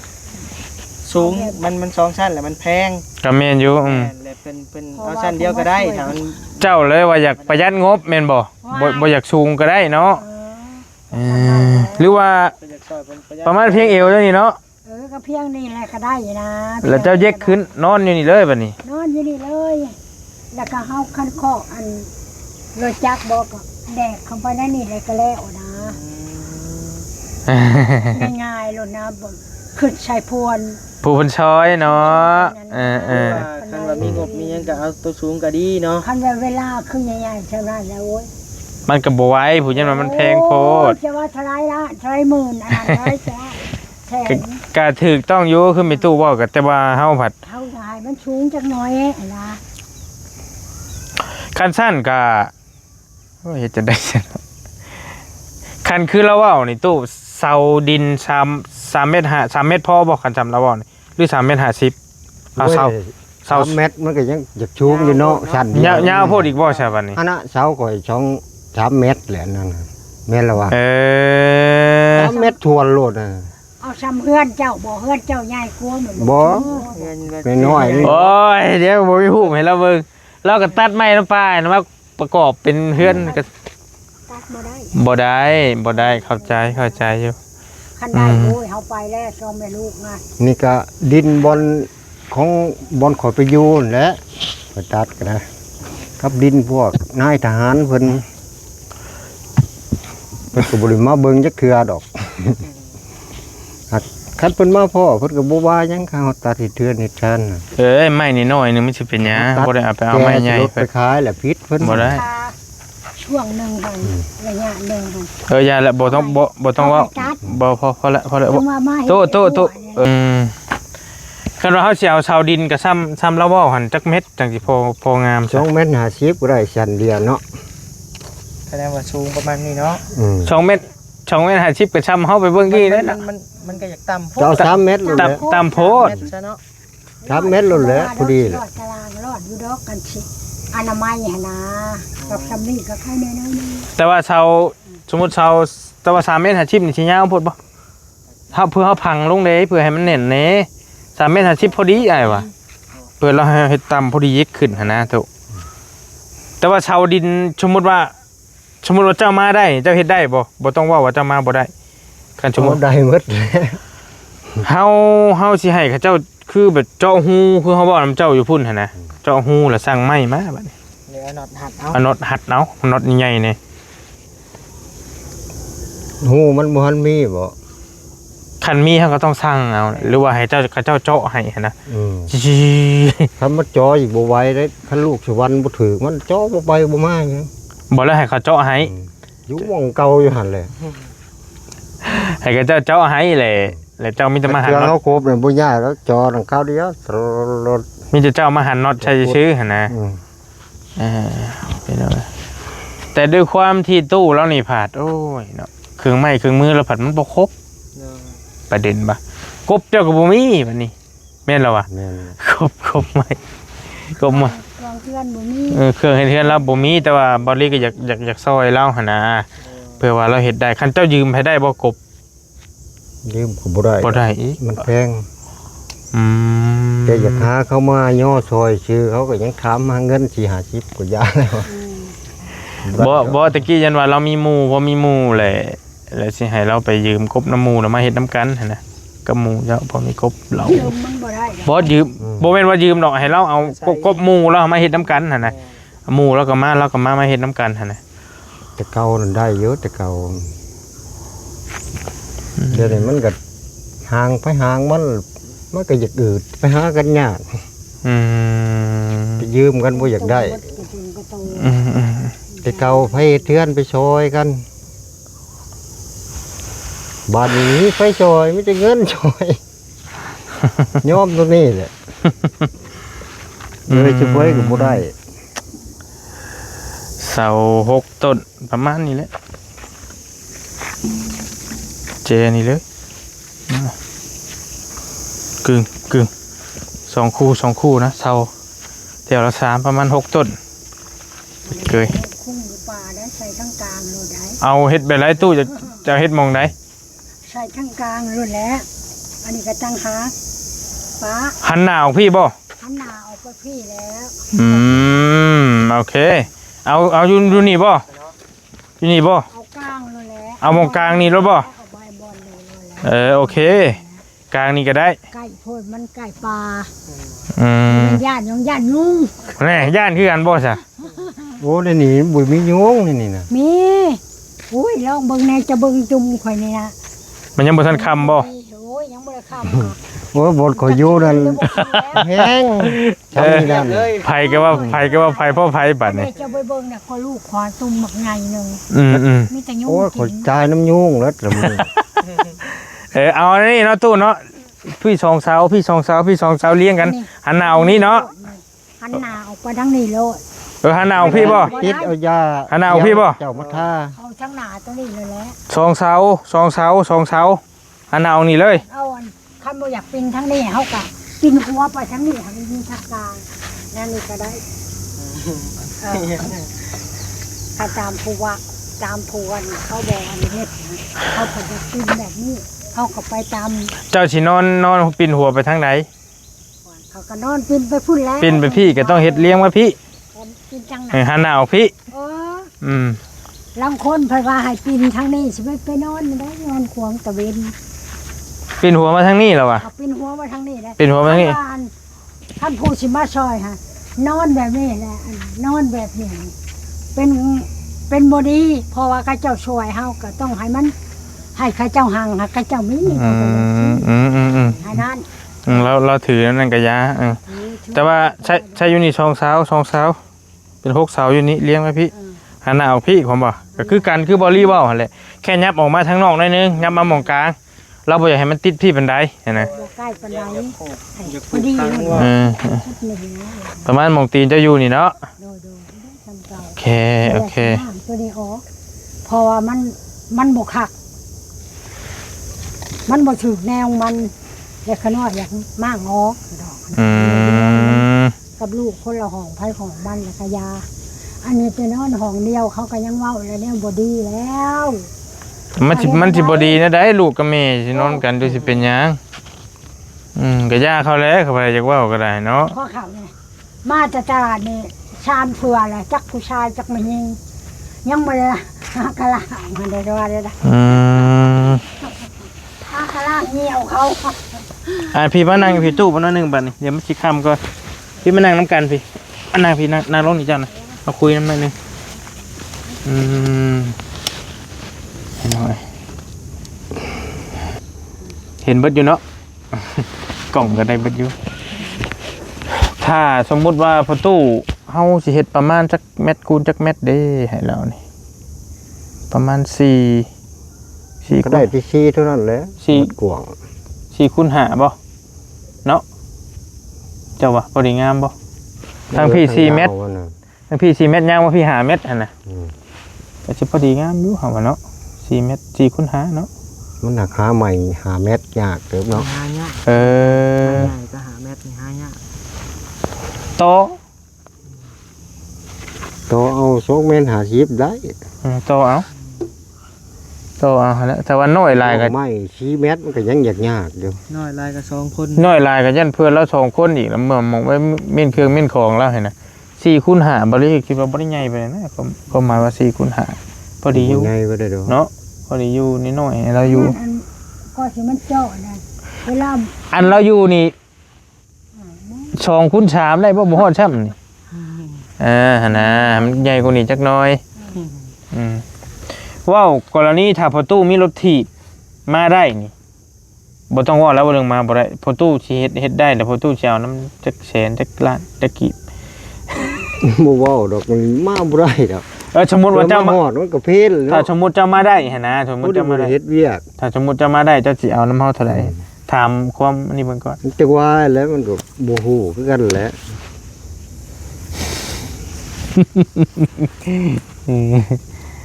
สูง มัน มันสองชั้นแหละ มันแพง ก็แม่นอยู่ อืม แม่น และเพิ่น เพิ่น เพราะ เอาชั้นเดียวก็ได้ ว่า ถ้ามัน เจ้าเลยว่าอยากประหยัดงบแม่นบ่ ว่า บ่ บ่อยากสูงก็ได้เนาะ เออ เออ หรือว่า ก็อยากช่วยเพิ่นประหยัด ประมาณเพียงเอวเท่านี้เนาะ เออ ก็เพียงนี่แหละก็ได้นะ แล้วเจ้าเย็กขึ้นนอนอยู่นี่เลยบัดนี้ นอนอยู่นี่เลย แล้วก็เฮาคันคอกอันรถจักรบ่ก็แดกเข้าไปในนี่เลยก็แล้วนะ อืม ง่ายๆโลดนะ บ่ ขึ้นใส่พวน ผู้เพิ่นซอยเนาะ เออ เออ คันว่ามีงบมีหยังก็เอาตัวสูงก็ดีเนาะ คันว่าเวลาคือใหญ่ๆเท่านั้นแหละ โอ้ย มันก็บ่ไหว ผู้ยันว่ามันแพงโพด โอ้ย จะว่าเท่าไรละ เท่าไรหมื่น อันนั้นเท่าไรจะ แสน ก็ ก็ถูกต้องอยู่ คือแม่ตู้เว้า ก็แต่ว่าเฮาผัด เฮาอยากให้มันสูงจักหน่อยนะ คันสั้นก็ โอ้ย เฮ็ดจั่งใด๋ ซั่นเนาะ คันคือเราเว้านี่ตู้ เสาดินสาม สามเมตรห้า สามเมตรพอบ่ คันสำเราเว้านี่ หรือสามเมตรห้าสิบ เอาเสา โอ้ย เสา สามเมตรมันก็ยังอยากสูงอยู่เนาะ ชั้นเดียว ยาว ยาวโพดอีกบ่ ซะบัดนี้ อันน่ะ เสาข่อยสอง สามเมตรแหละนั่นน่ะ แม่นแล้ววะ เออ สามเมตรทวนโลดน่ะ เอาส่ำเฮือนเจ้าบ่ เฮือนเจ้าใหญ่กว่าแม่นบ่ บ่ เฮือน น้อยๆ โอ้ย เดี๋ยวบ่มีรูปให้เราเบิ่ง เราก็ตัดไม้นำป่านะมาประกอบเป็นเฮือนก็ ตัดบ่ได้ บ่ได้ บ่ได้ เข้าใจ เข้าใจอยู่ คันได้ อืม โอ้ย เฮาไปแล้ว สองแม่ลูกนะ นี่ก็ดินบ่อนของ บ่อนข้อยไปอยู่นั่นแหละ ข้อยตัดก็ได้ กับดินพวกนายทหารเพิ่น เพิ่นก็บ่ได้มาเบิ่งจักเทื่อดอก หากคันเพิ่นมาพ้อ เพิ่นก็บ่ว่าหยัง คันเฮาตัดเฮ็ดเทือนเฮ็ดชานน่ะ เอ้ย ไม้น้อยๆนึงมันสิเป็นหยัง ตัด บ่ได้เอาไปเอาไม้ใหญ่ แก่สิลดไปขายแหละ ผิดเพิ่น บ่ได้ ค่าช่วงหนึ่งหั่น อืม ระยะหนึ่งหั่น เออ อย่าละ บ่ต้อง บ่ บ่ต้องเว้า เอาไปตัด บ่ พอ พอละ พอละ จังว่ามาเฮ็ด โตะ โตะ โตะ ให้ทั่วเนี่ย เออ คันว่าเฮาสิเอาเสาดินก็ซ่ำ ซ่ำลาวเว้าหั่น จักเม็ดจังสิพอ พองาม สองเมตรห้าสิบก็ได้ ชั้นเดียวเนาะ แสดงว่าสูงประมาณนี้เนาะ อืม สองเมตร สองเมตรห้าสิบก็ซ่ำเฮาไปเบิ่งกี้ มัน นั่นน่ะ มัน มัน มันก็อยากต่ำโพด เจ้าสามเมตรโลดแหละ ต่ำ ต่ำโพด สามเมตรซะเนาะ สามเมตรโลดแหละ พอดีแหละ รอดตาราง รอดอยู่ดอก กันสิ อนามัยหั่นนะ กับสำลีก็ไข้แน่น้อยหนึ่ง แต่ว่าเสา สมมุติเสา แต่ว่าสามเมตรห้าสิบนี่สิยาวโพดบ่ เฮา เพื่อเฮาพังลงเด้ เพื่อให้มันแน่นแหน่ สามเมตรห้าสิบพอดีอ้ายว่า เพื่อเราให้เฮ็ดต่ำพอดียิกขึ้นหั่นนะ โตะ แต่ว่าเสาดิน สมมุติว่า สมมุติว่าเจ้ามาได้ เจ้าเฮ็ดได้บ่ บ่ต้องเว้าว่าเจ้ามาบ่ได้ คันสมมุติ โอ้ ได้หมดแหละ เฮา เฮาสิให้เขาเจ้า คือแบบเจาะรู คือเฮาเว้านำเจ้าอยู่พุ้นหั่นนะ เจาะรูแล้วสั่งไม้มาบัดนี้ เดี๋ยวเอาน็อตหัดเอา เอาน็อตหัดเอา น็อตใหญ่ๆนี่ รูมันบ่ทันมีบ่ คันมีเฮาก็ต้องสั่งเอา หรือว่าให้เจ้า เขาเจ้าเจาะให้หั่นนะ อืม คันมันเจาะอีกบ่ไหวเด้ คันลูกสิวันบ่ถืก มันเจาะบ่ไปบ่มาหยัง บ่แล้วให้เขาเจาะให้ อืม อยู่หม่องเก่าอยู่หั่นแหละ ให้เขาเจ้าเจาะให้แหละ แล้วเจ้ามีแต่มาหัน เครื่อง เนาะ เฮาครบเนี่ยบ่ยากแล้ว เจาะดังคราวเดียว มีแต่เจ้ามาหันน็อตใส่ซื่อๆหั่นนะ อืม เออ พี่น้อง แต่ด้วยความที่ตู้เรานี่ผัด โอ้ยเนาะ เครื่องไม้เครื่องมือเราผัดมันบ่ครบ เออ ประเด็นบ่ กบเจ้าก็บ่มีบัดนี้ แม่นแล้ววะ แม่น กบ กบไม้ กบไม้ เครื่องเฮือนบ่มี เออ เครื่องเฮ็ดเฮือนเราบ่มี แต่ว่าบ่าวลีก็อยาก อยาก อยากซอยเราหั่นนะ เออ เพื่อว่าเราเฮ็ดได้ คันเจ้ายืมให้ได้บ่กบ ยืมก็บ่ได้ บ่ได้อีก มันแพง อืม แต่อยากหาเขามาย่อซอยซื่อ เขาก็ยังถามหาเงินสี่ห้าสิบก็ยาแล้ว อืม บ่ บ่ ตะกี้ยันว่าเรามีหมู่ พอมีหมู่แหละ แล้วสิให้เราไปยืมกบนำหมู่แล้วมาเฮ็ดนำกันหั่นนะ กับหมู่เจ้า พอมีกบเรา ยืมมันบ่ได้ดอก บ่ยืม อืม บ่แม่นว่ายืมดอก ให้เราเอากบ กบหมู่แล้วมาเฮ็ดนำกันหั่นนะ เออ หมู่เราก็มา เราก็มา มาเฮ็ดนำกันหั่นนะ แต่เก่านั่นได้อยู่ แต่เก่า อืม เดี๋ยวนี้มันก็ห่างไปห่างมัน มันก็อยากอืด ไปหากันยาก อืม ไปยืมกันบ่อยากได้ อืม อืม แต่เก่าไผเฮ็ดเฮือนไปซอยกัน บาดนี้มีไผซอย มีแต่เงินซอย ยอมตัวนี้แหละ อืม เลยสิไปก็บ่ได้ เสาหกต้น ประมาณนี้แหละ เจนี่เลย กึ่ง กึ่ง สองคู่ สองคู่นะ เสา แถวละสาม ประมาณหกต้น เกย คุ้มหมูป่าได้ ใส่ทั้งกลางเลยได้ เอาเฮ็ดแบบไรตู้ จะ จะเฮ็ดหม่องใด ใส่ทั้งกลางเลยแหละ อันนี้ก็ต่างหาก ปะ หันหน้าออกพี้บ่ หันหน้าออกไปพี้แล้ว อืม โอเค เอา เอาอยู่ อยู่นี่บ่ อยู่นี่บ่ เอากลางเลยแหละ เอาหม่องกลางนี่แล้วบ่ เอาใบบอลเลยแหละ เออ โอเค กลางนี่ก็ได้ ใกล้โพดมันใกล้ป่า อืม มันย่าน ยังย่านยุง แน่ ย่านคือกันบ่ซะ โอ้ ในนี่บ่มียุงในนี่นะ มี อุ้ย ลองเบิ่งแน่ จะเบิ่งจุ่มข่อยนี่นะ มันยังบ่ทันค่ำบ่ โอ้ย ยังบ่ได้ค่ำค่ะ โอ้ย บ่อนข่อยอยู่นั่น แห้ง เออ ทำนี่นั่น ไผก็ว่า ไผก็ว่า ไผพ่อไผบัดนี้ จะไปเบิ่งน่ะ ก็ลูกขวาตุ่มบักใหญ่หนึ่ง อืม อืม มีแต่ยุง โอ้ย กิน ข่อยจ่ายน้ำยุงแล้วแต่มื้อ เออ เอาอันนี้เนาะ ตู้เนาะ พี่สองเสา พี่สองเสา พี่สองเสาเรียงกัน นี่ หันหน้าออกนี้เนาะ หันหน้าออกไปทางนี้โลด เออ หันหน้าออกพี้บ่ ติดเอายา หันหน้าออกพี้บ่ เจ้ามาทา เอาทางหน้าตัวนี้เลยแหละ สองเสา สองเสา สองเสา หันหน้าออกนี่เลย เอาอัน คันบ่อยากปีนทางนี้ เฮาก็ปีนหัวไปทางนี้ ให้มันมีทางกลาง นั่นนี่ก็ได้ เออ ถ้าตามผู้ว่า ตามผู้ว่านี่เขาบอกอันนี้เฮ็ดนะ เขาก็อยากปีนแบบนี้ เขาก็ไปตาม เจ้าสินอน นอนปีนหัวไปทางใด เขาก็นอนปีนไปพุ้นแหละ ปีนไปพี้ก็ต้องเฮ็ดเรียงมาพี้ ปีนทางไหน เออ หันหน้าออกพี้ เออ อืม ลางคนเพิ่นว่าให้ปีนทางนี้ สิไป ไปนอนได้ นอนขวางตะเวน ปีนหัวมาทางนี้แล้ววะ เอาปีนหัวมาทางนี้ได้ ปีนหัวมาทางนี้ คันว่าอัน คันผู้สิมาซอยหะ นอนแบบนี้แหละ นอนแบบนี้ เป็น เป็นบ่ดี เพราะว่าเขาเจ้าช่วยเฮาก็ต้องให้มัน ให้เขาเจ้าหัง ให้เขาเจ้ามี อืม อืม อืม อืม อืม อันนั้น อืม เรา เราถือนั่นก็ยา เออ ถือ แต่ว่าใช้ ใช้อยู่นี่สองเสา สองเสา เป็นหกเสาอยู่นี่ เลี้ยงไว้พี่ เออ หันหน้าออกพี่ ผมบอก ก็คือกัน คือบ่าวลีเว้าหั่นแหละ แค่ยับออกมาทางนอกหน่อยนึง ยับมาหม่องกลาง เราบ่อยากให้มันติดพี่ปานใดหั้นนะ บ่ใกล้ปานใด พอดีเลย เออ ประมาณหม่องตีนเจ้าอยู่นี่เนาะ โดย โดย ทำเก่า โอเค โอเค ตัวนี้ออก เพราะว่ามัน มันบ่คัก มันบ่ถืกแนวมัน แล้วขน้อยอยากมางออกดอก อืม กับลูกคนละห้อง ไผห้องมัน แล้วก็ยา อันนี้ไปนอนห้องเดียว เขาก็ยังเว้าแล้ว แนวบ่ดีแล้ว มันสิ มันสิบ่ดีแนวใด ลูกกับแม่สินอนกัน ดูสิเป็นหยัง อืม ก็ย่าเขาแหละ เขาไปอยากเว้าก็ได้เนาะ ข้อข่าวเนี่ย มาแต่ตลาดนี่ สามเทื่อแล้ว จักผู้ชาย จักแม่หญิง ยังบ่ได้หากะลา มันได้ว่าได้ละ อืม หากะลาเหี่ยวเขา อ่า พี่มานั่งพี่ตู้บ่หน่อยหนึ่งบัดนี้ เดี๋ยวมันสิค่ำก่อน พี่มานั่งนำกันพี่ มานั่งพี่ นั่ง นั่งลงนี่เจ้านะ มาคุยนำหน่อยหนึ่ง อืม เห็นหน่อย เห็นเบิดอยู่เนาะ กล่องก็ได้เบิดอยู่ ถ้าสมมุติว่าพ่อตู้ เฮาสิเฮ็ดประมาณจักเมตรคูณจักเมตรเด้ ให้เรานี่ ประมาณสี่ สี่ ก็ได้ที่สี่เท่านั้นแหละ สี่ มันกว้าง สี่คูณห้าบ่ เนาะ เจ้าว่าพอดีงามบ่ ทางพี่สี่เมตร ยาวมันน่ะ ทางพี่สี่เมตร ยาวว่าพี่ห้าเมตรหั่นน่ะ อืม ก็สิพอดีงามอยู่ เฮาว่าเนาะ สี่เมตร สี่คูณห้าเนาะ มันหาค่าใหม่ ห้าเมตร ยากเติบเนาะ หายาก เออ ใหญ่ก็ห้าเมตรนี่หายาก ต่อ ต่อเอา สองเมตรห้าสิบได้ อืม ต่อเอา ต่อเอาหั่นแหละ แต่ว่าน้อยหลายก็ ต่อไม้สี่เมตร มันก็ยังยากๆอยู่ น้อยหลายก็สองคน น้อยหลายก็ย่านเพื่อนเราสองคนอีก แล้วเมืองมองไว้เม่นเครื่องเม่นของแล้วหั่นน่ะ สี่คูณห้า บ่ได้คิดว่าบ่ได้ใหญ่ปานใดนะ ความ ความหมายว่าสี่คูณห้า พอดีอยู่ บ่ใหญ่บ่ได้ดอก เนาะ พอดีอยู่น้อยๆ ให้เราอยู่ อัน ก็สิมันเจาะนะ เวลา อันเราอยู่นี่ อ่า สองคูณสามได้บ่ บ่ฮอดซ้ำนี่ เออ หั่นน่ะ มันใหญ่กว่านี้จักหน่อย อืม เว้ากรณีถ้าพ่อตู้มีรถถีบมาได้นี่ บ่ต้องเว้าแล้ว เรื่องมาบ่ได้ พ่อตู้สิเฮ็ด เฮ็ดได้ แล้วพ่อตู้สิเอานำจักแสน จักล้าน จักกีบ บ่เว้าดอก มันมาบ่ได้ดอก เออ สมมุติว่าเจ้ามา เดี๋ยวมาฮอดมันก็เพลนแล้ว ถ้าสมมุติเจ้ามาได้หั่นนะ สมมุติเจ้ามาได้ ผู้ใดบ่ได้เฮ็ดเวียก ถ้าสมมุติเจ้ามาได้ เจ้าสิเอานำเฮาเท่าใด อืม ถามความอันนี้เบิ่งก่อน จักว่าแล้วมันก็บ่ฮู้คือกันแหละ อืม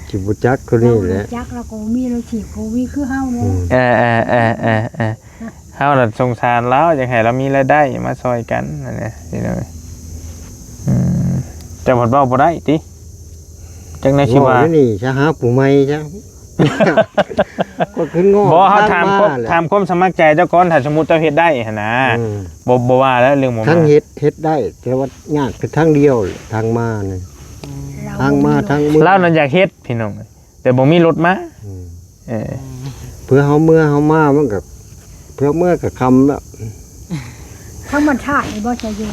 สิบ่จักเท่านี้แหละ จักแล้วก็มีรถถีบก็มีคือเฮาเนาะ อืม เออ เออ เออ เออ เออ เฮาน่ะสงสารลาว อยากให้ลาวมีรายได้มาซอยกันนั่นแหละพี่น้อง อืม แต่เพิ่นเว้าบ่ได้ติ จักแนวสิว่า เว้าอยู่นี่ จะหาผู้ใหม่ซะ ก็ขึ้นงอ บ่ เฮาถามความ ทางมาแหละ ถามความสมัครใจเจ้าก่อน ถ้าสมมุติเจ้าเฮ็ดได้หั่นนะ อืม บ่ บ่ว่าแล้วเรื่องบ่มา ทั้งเฮ็ด เฮ็ดได้ แต่ว่ายากคือทางเดียวแหละ ทางมานี่ อืม ทางมา ทางเมือ ลาวนั่นอยากเฮ็ดพี่น้อง แต่บ่มีรถมา อืม เออ เพื่อเฮาเมือเฮามามันก็ เพื่อเมือก็ค่ำแล้ว ธรรมชาตินี่บ่จะอยู่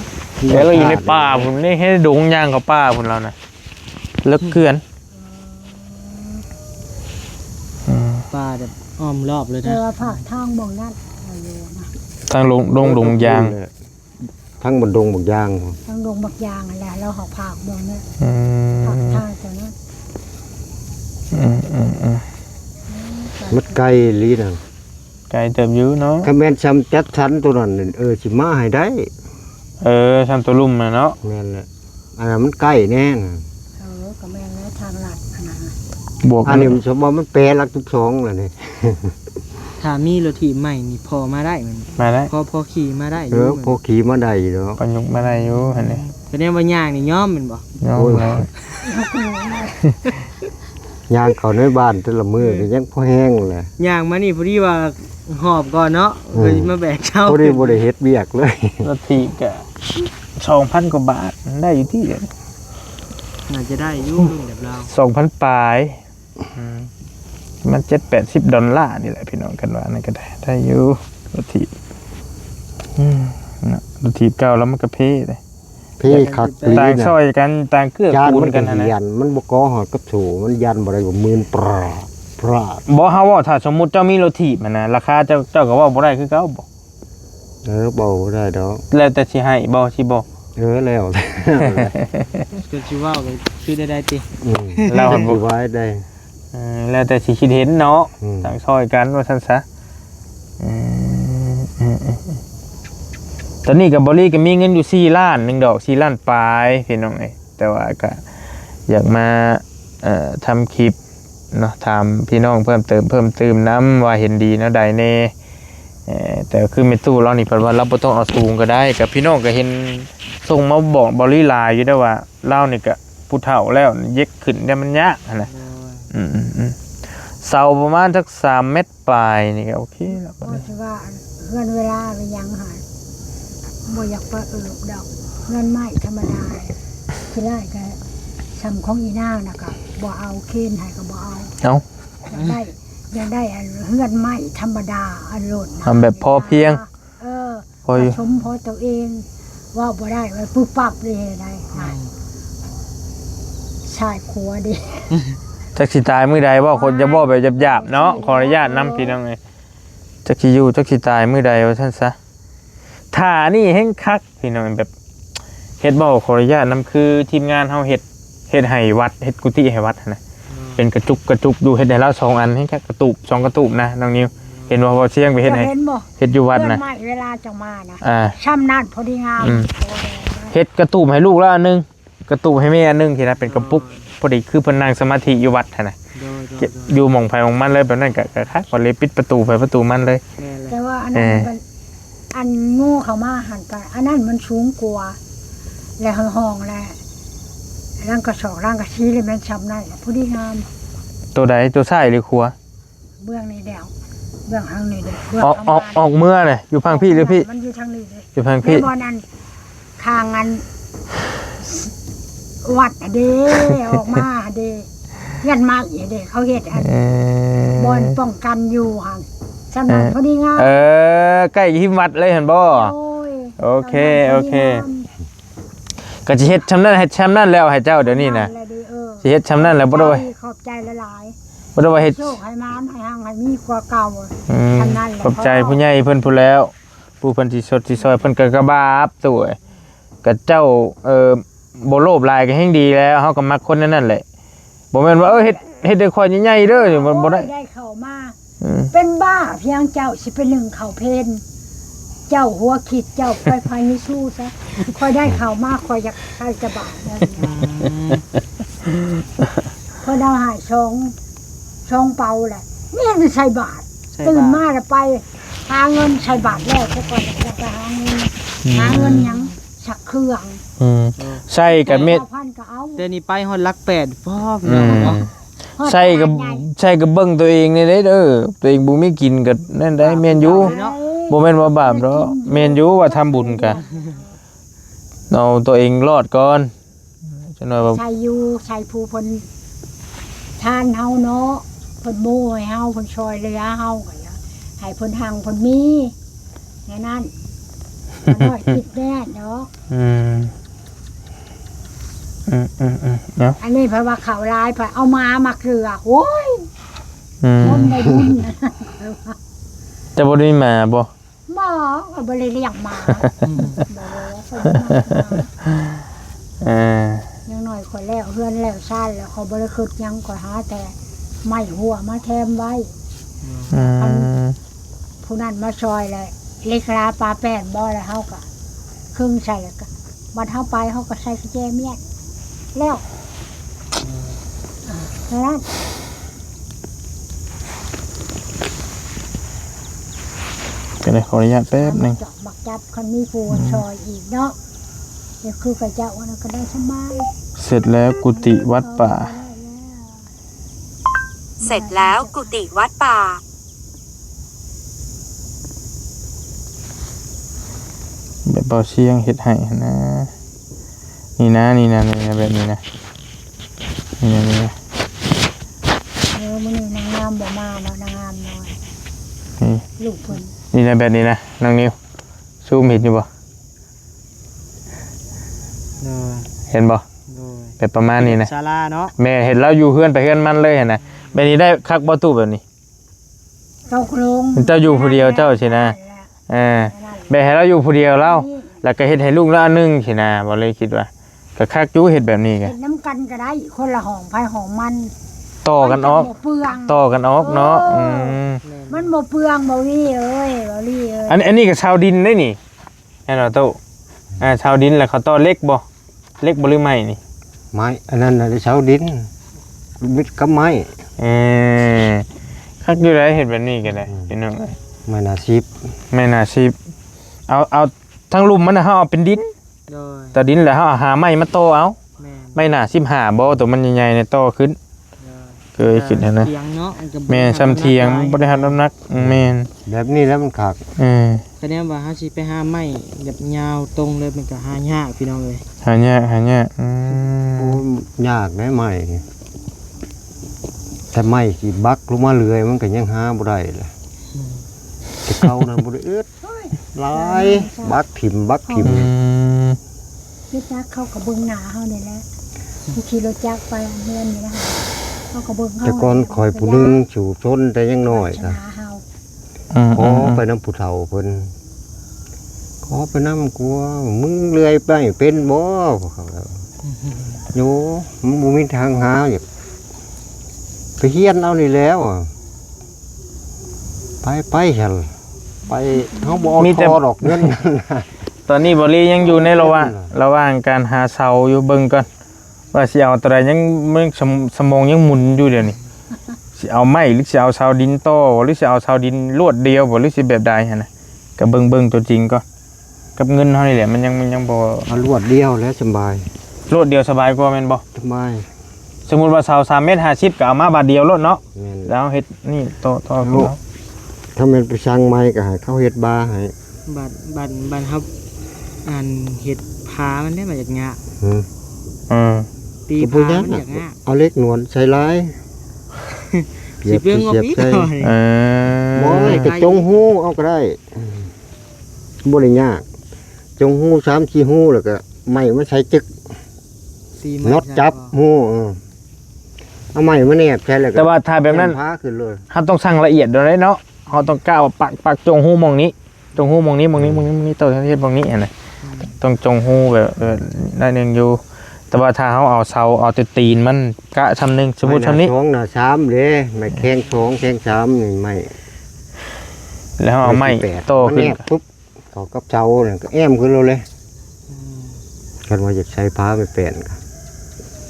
แล้วเราอยู่ในป่าพุ้นนี่ ให้ดงย่างเข้าป่าพุ้นแล้วนะ เลิกเกือน อืม ป่าแบบอ้อมรอบเลยนะ แต่ว่าภาคทางบ่งนั้น ทางลง ดง ดงยาง ทั้งบนดงบักยาง ทางดงบักยางนั่นแหละ แล้วเขาภาคบ่งเนี่ย อืม ภาคทางตัวนั้น อืม อืม อืม มันไกลอีหลีนะ ไกลเติบอยู่เนาะ คันแม่นซ้ำจัดสรรตัวนั้น เออ สิมาให้ได้ เออ ซ้ำตัวลุ่มน่ะเนาะ แม่นแหละ อันนั้นมันใกล้แน่น่ะ เออ ก็แม่นแล้ว ทางลัดอันนั้นน่ะ บวก อันนี้มันสมมุติว่ามันแปรหลักสิบสองแล้วนี่ ถ้ามีรถถีบใหม่นี่พอมาได้มัน มาได้ พอ พอขี่มาได้อยู่ เออ มัน พอขี่มาได้อยู่ดอก ประยุกต์มาได้อยู่หั่นแหละ แสดงว่าย่างนี่ยอมแม่นบ่ ยอม โอ้ย แล้ว ย่างเข้าในบ้านแต่ละมื้อก็ยังพอแฮงแหละ ย่างมานี่พอดีว่าหอบก่อนเนาะ อืม เลยมาแบกเช้า พอดีบ่ได้เฮ็ดเวียกเลย รถถีบก็สองพันกว่าบาท ได้อยู่ที่ น่าจะได้อยู่ รุ่นแบบเรา สองพันปลาย อืม มันเจ็ดแปดสิบดอลลาร์นี่แหละพี่น้อง กันว่านั่นก็ได้ ได้อยู่ รถถีบ อืม นะ รถถีบเก่าแล้วมันก็เพเลย เพคักอีหลีนะ ต่างซอยกัน ต่างเกื้อกูลกันนะ จานมันก็สิยัน มันบ่ก่อฮอดกับโถ มันยันบ่ได้ ก็หมื่นปราด ปราด บ่ เฮาเว้า ถ้าสมมุติเจ้ามีรถถีบหั้นนะ ราคาเจ้า เจ้าก็เว้าบ่ได้คือเก่าบ่ เออ เว้าบ่ได้ดอก แล้วแต่สิให้บ่ สิบ่ เออ แล้ว ก็สิเว้าก็คือได้ได้ติ อืม ลาวหั้นบ่ สิว่าได้ เออ แล้วแต่สิคิดเห็นเนาะ อืม ต่างซอยกันว่าซั่นซะ เออ เออ เออ ตอนนี้ก็บ่าวลีก็มีเงินอยู่สี่ล้านหนึ่งดอก สี่ล้านปลายพี่น้องเอ้ย แต่ว่าก็อยากมา เอ่อ ทำคลิปเนาะ ถามพี่น้องเพิ่มเติม เพิ่มเติมนำว่าเห็นดีแนวใดแน่ เอ่อ แต่คือแม่ตู้ลาวนี่เพิ่นว่าลาวบ่ต้องเอาสูงก็ได้ ก็พี่น้องก็เห็นส่งมาบอกบ่าวลีหลายอยู่เด้อว่าลาวนี่ก็ผู้เฒ่าแล้ว เย็กขึ้นเนี่ยมันยากหั้นนะ โดย อืม อืม อืม เสาประมาณสักสามเมตรปลายนี่ก็โอเคแล้ว บ่สิว่าเฮือนเวลาเป็นหยังหา บ่อยากไปเอิบดอก เฮือนไม้ธรรมดา ขี้ไล่ก็ส่ำของอีนางน่ะก็บ่เอา เคนให้ก็บ่เอา เอ้า อยากได้ อยากได้อันเฮือนไม้ธรรมดา อันโลดนะ ทำแบบพอเพียง เออ พออยู่ ผสมพอตัวเอง เว้าบ่ได้ ไว้ปุ๊บปั๊บเลยได้ อืม ซ้ายขวาดิ จักสิตายมื้อใดบ่ คนจะบอกแบบหยาบๆเนาะ ขออนุญาตนำพี่น้องเอ้ย จักสิอยู่ จักสิตายมื้อใดว่าซั่นซะ ถ้านี่แฮงคักพี่น้อง แบบ เฮ็ดบ่ ขออนุญาตนำ คือทีมงานเฮาเฮ็ด เฮ็ดให้วัด เฮ็ดกุฏิให้วัดหั้นนะ อืม เป็นกระจุกกระจุกอยู่ เฮ็ดให้ลาวสองอัน แฮงคัก กระตูบ สองกระตูบนะน้องนิว เห็นบ่ บ่าวเสียงไปเฮ็ดให้ เจ้าเห็นบ่ เฮ็ดอยู่วัดนะ เฮือนไม้เวลาเจ้ามานะ อ่า ช่ำนั่นพอดีงาม อืม พอดีนะ เฮ็ดกระตูบให้ลูกลาวอันหนึ่ง กระตูบให้แม่อันหนึ่ง ทีนะ เป็นกระปุก อ่า พอดีคือเพิ่นนั่งสมาธิอยู่วัดหั้นนะ โดย โดย เก็บ โดย อยู่หม่องไผหม่องมันเลย แบบนั้นก็ ก็คัก ก็เลยปิดประตูไผประตูมันเลย แม่นแหละ แต่ว่าอันนั้น เออ มัน อันงูเข้ามาหั่นก็ อันนั้นมันสูงกว่า และห้องๆ และหลังกระสอบหลังกระซีเลย แม่นช่ำนั่นแหละ พอดีงาม ตัวใด ตัวซ้ายหรือขวา เบื้องนี้แล้ว เบื้องทางนี้เด้อ เบื้อง ออก ทาง ออก บ้าน ออกเมือน่ะ อยู่ฝั่งพี้หรือพี้ มันอยู่ทางนี้เด้อ อยู่ฝั่งพี้ แม่นบ่ นั่น ข้างอัน วัดเด้ ออกมาเด้ เฮือนไม้เด้ เขาเฮ็ดอัน เออ บ่อนป้องกันอยู่หั่น สำนัก เออ พอดีงาม เออ ใกล้หิมวัดเลยหั่นบ่ โอ้ย โอเค สำนักพอดีงาม โอเค ก็สิเฮ็ดช่ำนั้น เฮ็ดช่ำนั้นแล้วให้เจ้าเดี๋ยวนี้นะ นั่นแหละเด้อ เออ สิเฮ็ดช่ำนั้นแล้ว บ่ได้ว่า ขอบใจหลายๆ บ่ได้ว่าเฮ็ด โชคให้หมานให้ฮังให้มีกว่าเก่า อืม ช่ำนั้นแหละ ขอบใจผู้ใหญ่เพิ่นพู้นแล้ว ผู้เพิ่นสิสดสิซอย เพิ่นก็กระบาบตัว กับเจ้า เอ่อ บ่โลภหลายก็แฮงดีแล้ว เฮาก็มักคนแนวนั้นแหละ บ่แม่นว่า เออ เฮ็ด เฮ็ดให้ข้อยใหญ่ๆเด้อ บ่ บ่ได้ โอ้ย ได้เข้ามา อืม เป็นบ้าเพียงเจ้าสิไปนึ่งข้าวเพล เจ้าหัวคิดเจ้าไปพาเยซูซะ ข้อยได้เข้ามา ข้อยอยากใส่กระบาดนั่น อืม ข้อยได้หายสอง สองเปาแหละ นี่มันใส่บาตร ใส่บาตร ตื่นมาแล้วไปหาเงินใส่บาตรแล้ว แต่ก่อนจะไปหาเงิน อืม หาเงินหยัง สักเครื่อง อืม เออ ใส่กับเม็ด เก้าพันก็เอา แต่นี่ไปฮอดหลักแปด พ่อพี่น้อง อืม เนาะ ใส่กับ ใส่กับเบิ่งตัวเองนี่เด้อ ตัวเองบ่มีกินก็นั่นได้ แม่นอยู่ บาปเนาะ บ่แม่นว่าบาปดอก แม่นอยู่ว่าทำบุญกะ เอาตัวเองรอดก่อน จักหน่อยว่า ใส่อยู่ ใส่ผู้เพิ่นทานเฮาเนาะ เพิ่นโม้ให้เฮา เพิ่นช่วยเหลือเฮาก็อยากให้เพิ่นฮังเพิ่นมี แค่นั้น บ่น้อยคิดแน่เนาะ อืม อืม อืม อืม เนาะ อันนี้เพิ่นว่าข้าวหลาย เพิ่นเอาหมามาเกลือ โอ้ย อืม คนได้บุญ แต่บ่ได้มีหมาบ่ บ่ ก็บ่ได้เลี้ยงหมา อืม บ่ บ่ได้เลี้ยงหมา เออ อย่างน้อยข้อยแล้วเฮือนแล้วซานแล้ว ข้อยบ่ได้คิดหยัง ข้อยหาแต่ไม้หัวมาแถมไว้ อืม ผู้นั้นมาช่วยแหละ เหล็กลาปลาแป้นบ่แล้วเฮาก็ครึ่งใส่แล้วก็ บัดเฮาไปเฮาก็ใส่กุญแจเมียน แล้ว อืม อ่า เท่านั้น ก็ได้ขออนุญาตแป๊บหนึ่ง มาจอบมาจับ คันมีผู้ อืม ช่วยอีกเนาะ เดี๋ยวคือกับเจ้าอันนั้นก็ได้สบาย เสร็จแล้วกุฏิวัดป่า เสร็จแล้วกุฏิวัดป่า แบบบ่าวเสียงเฮ็ดให้หั้นนะ นี่นะ นี่นะ นี่นะ แบบนี้นะ นี่นะ นี่นะ อ่าเนาะนางงามน้อย นี่ ลูกเพิ่น นี่นะ แบบนี้นะ น้องนิว ซูมเห็นอยู่บ่ โดย เห็นบ่ โดย แบบประมาณนี้นะ ศาลาเนาะ แม่เห็นแล้วอยู่เฮือนไปเฮือนมันเลยหั้นนะ แบบนี้ได้คักบ่ ตู้แบบนี้ เจ้าโครง เจ้าอยู่ผู้เดียวเจ้าสินะ เออ แบบให้เราอยู่ผู้เดียวเรา นี่ แล้วก็เฮ็ดให้ลูกเราอันหนึ่งสินะ บ่เลยคิดว่า ก็คักอยู่เฮ็ดแบบนี้ก็ เฮ็ดนำกันก็ได้ คนละห้องไผห้องมัน ต่อกันออก มันจั่งบ่เปลือง ต่อกันออกเนาะ เออ อืม มันบ่เปลือง บ่าวลีเอ้ย บ่าวลีเอ้ย อัน อันนี้ก็เสาดินได้นี่ แม่นบ่ ตู้ อ่า เสาดินแล้วเขาต่อเหล็กบ่ เหล็กบ่หรือไม้นี่ ไม้ อันนั้นน่ะเสาดิน มิดกับไม้ เออ คักอยู่ได้เฮ็ดแบบนี้ก็ได้ อืม พี่น้องเอ้ย ไม้หน้าสิบ ไม้หน้าสิบ เอา เอาทั้งลุ่มมันน่ะ เฮาเอาเป็นดิน โดย ต่อดินแล้วเฮาเอาหาไม้มาต่อเอา แม่น ไม้หน้าสิบห้าบ่ ตัวมันใหญ่ๆเนี่ยต่อขึ้น โดย เคยคิดหั้นนะ เถียงเนาะ มันก็บ่ แม่น ได้รับ ส่ำเถียง น้ำหนักหลาย บ่ได้รับน้ำหนัก อืม แม่น แบบนี้แล้วมันคัก เออ คะแนนว่าเฮาสิไปหาไม้แบบยาวตรงเลยมันก็หายากพี่น้องเอ้ย หายาก หายาก อืม โอ้ย ยากได้ไม้นี่ แต่ไม้สิบักลงมาเรื่อยมันก็ยังหาบ่ได้เลย อืม แต่เก่านั้นบ่ได้อึด หลาย บักถิ่ม บักถิ่ม อืม รถจักรเขาก็เบิ่งหน้าเฮานี่แหละ ผู้ขี่รถจักรไปเฮือนนี่นะ เขาก็เบิ่งเฮา แต่ก่อนข่อยผู้หนึ่งสู้ชนแต่ยังน้อย ปรารถ นะ นาเฮา อืม ขอ อืม อืม ไปนำผู้เฒ่าเพิ่น ขอไปนำกลัว มึงเลื่อยไปเป็นบ่ โย มันบ่มีทางหา อยากไปเฮียนเอานี่แล้ว ไป ไปหั่น ไป เฮาบ่เอา มีแต่ ทอดอกเงิน ตอนนี้บ่าวลียังอยู่ในระหว่าง อืม ระหว่างการหาเสาอยู่ เบิ่งก่อน ว่าสิเอาตัวใด ยัง มัน สม- สมองยังหมุนอยู่เดี๋ยวนี้ สิเอาไม้หรือสิเอาเสาดินต่อ หรือสิเอาเสาดินลวดเดียวบ่ หรือสิแบบใดหั้นนะ ก็เบิ่ง เบิ่งตัวจริงก่อน กับเงินเฮานี่แหละ มันยัง มันยังบ่ เอาลวดเดียวแล้วสบาย ลวดเดียวสบายกว่าแม่นบ่ สบาย สมมุติว่าเสาสามเมตรห้าสิบ ก็เอามาบาทเดียวโลดเนาะ แม่น แล้วเฮ็ดนี่ต่อ ต่อ โอ้ ขึ้นเนาะ ถ้าแม่นไปสั่งไม้ก็ให้เขาเฮ็ดบาให้ บาด บาด บาดเฮา อันเฮ็ดผามันได้มาจากหญ้า อืม อืม ตีผามันจากหญ้า เอาเหล็กหนวดใส่หลาย สิเปลืองงบอีก เสียบใส่ หน่อย เออ บ่ ก็จงฮูเอาก็ได้ บ่ได้ยาก จงฮูสามสี่ฮูแล้วก็ไม้มาใส่จึก ตีไม้ น็อตจับ ใส่ ฮู เออ เอาไม้มาแนบใส่แล้วก็ แต่ว่าถ้าแบบนั้น แนบผาขึ้นเลย เฮาต้องสั่งละเอียดโดยเนาะ เฮาต้องกะว่าปัก ปักจงฮูหม่องนี้ จงฮูหม่องนี้ หม่องนี้ หม่องนี้ หม่องนี้ ต้องเฮ็ดหม่องนี้หั้นนะ อืม ต้องจงฮูแบบ เออ ได้หนึ่งอยู่ แต่ว่าถ้าเฮาเอาเสา เอาแต่ตีนมันกะส่ำหนึ่ง สมมุติส่ำนี้ ไม้หน้าสองหน้าสามเด้ ไม้แข้งสองแข้งสามนี่ไม้ แล้วเอาไม้ ไม้สิบแปด ต่อขึ้น มันแนบปุ๊บ เข้ากับเสานั่นก็แอ้มขึ้นเลย อืม คันว่าอยากใส่ผาไปแปนก็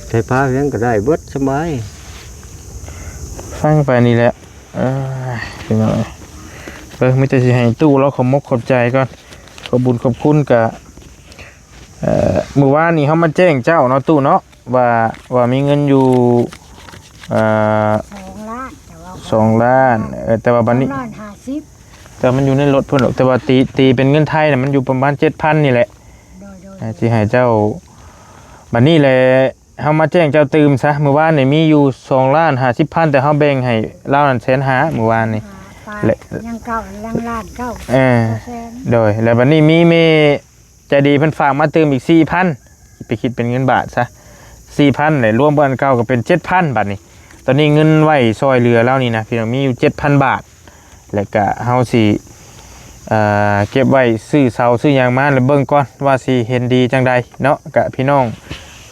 ใส่ผาเพียงก็ได้เบิดสบาย ฟังไปนี่แหละ เออ พี่น้องเอ้ย เออ มีแต่สิให้ตู้เราขอบมกขอบใจก่อน ขอบบุญขอบคุณกะ เอ่อ มื้อวานนี้เฮามาแจ้งเจ้าเนาะ ตู้เนาะ ว่า ว่ามีเงินอยู่ เอ่อ สองล้าน แต่ว่า สองล้าน เออ แต่ว่าบัดนี้ สองล้านห้าสิบ แต่มันอยู่ในรถเพิ่นดอก แต่ว่าตี ตีเป็นเงินไทยน่ะ มันอยู่ประมาณเจ็ดพันนี่แหละ โดย โดย อ่า สิให้เจ้า บัดนี้แหละ เฮามาแจ้งเจ้าตื่มซะ มื้อวานนี่มีอยู่สองล้านห้าสิบพัน แต่เฮาแบ่งให้ลาวนั่นแสนห้า มื้อวานนี่ อ่า ปลา และ ยังเก่า ยังล้านเก้า เออ เก้าแสน โดย แล้วบัดนี้มีแม่ใจดีเพิ่นฝากมาตื่มอีกสี่พัน ไปคิดเป็นเงินบาทซะ สี่พัน เลย รวมเบิดอันเก่าก็เป็นเจ็ดพัน บัดนี้ ตอนนี้เงินไว้ซอยเหลือลาวนี่นะพี่น้อง มีอยู่เจ็ดพันบาท แล้วก็เฮาสิ เอ่อ เก็บไว้ซื้อเสาซื้อหยังมาแล้วเบิ่งก่อนว่าสิเห็นดีจั่งใดเนาะ ก็พี่น้อง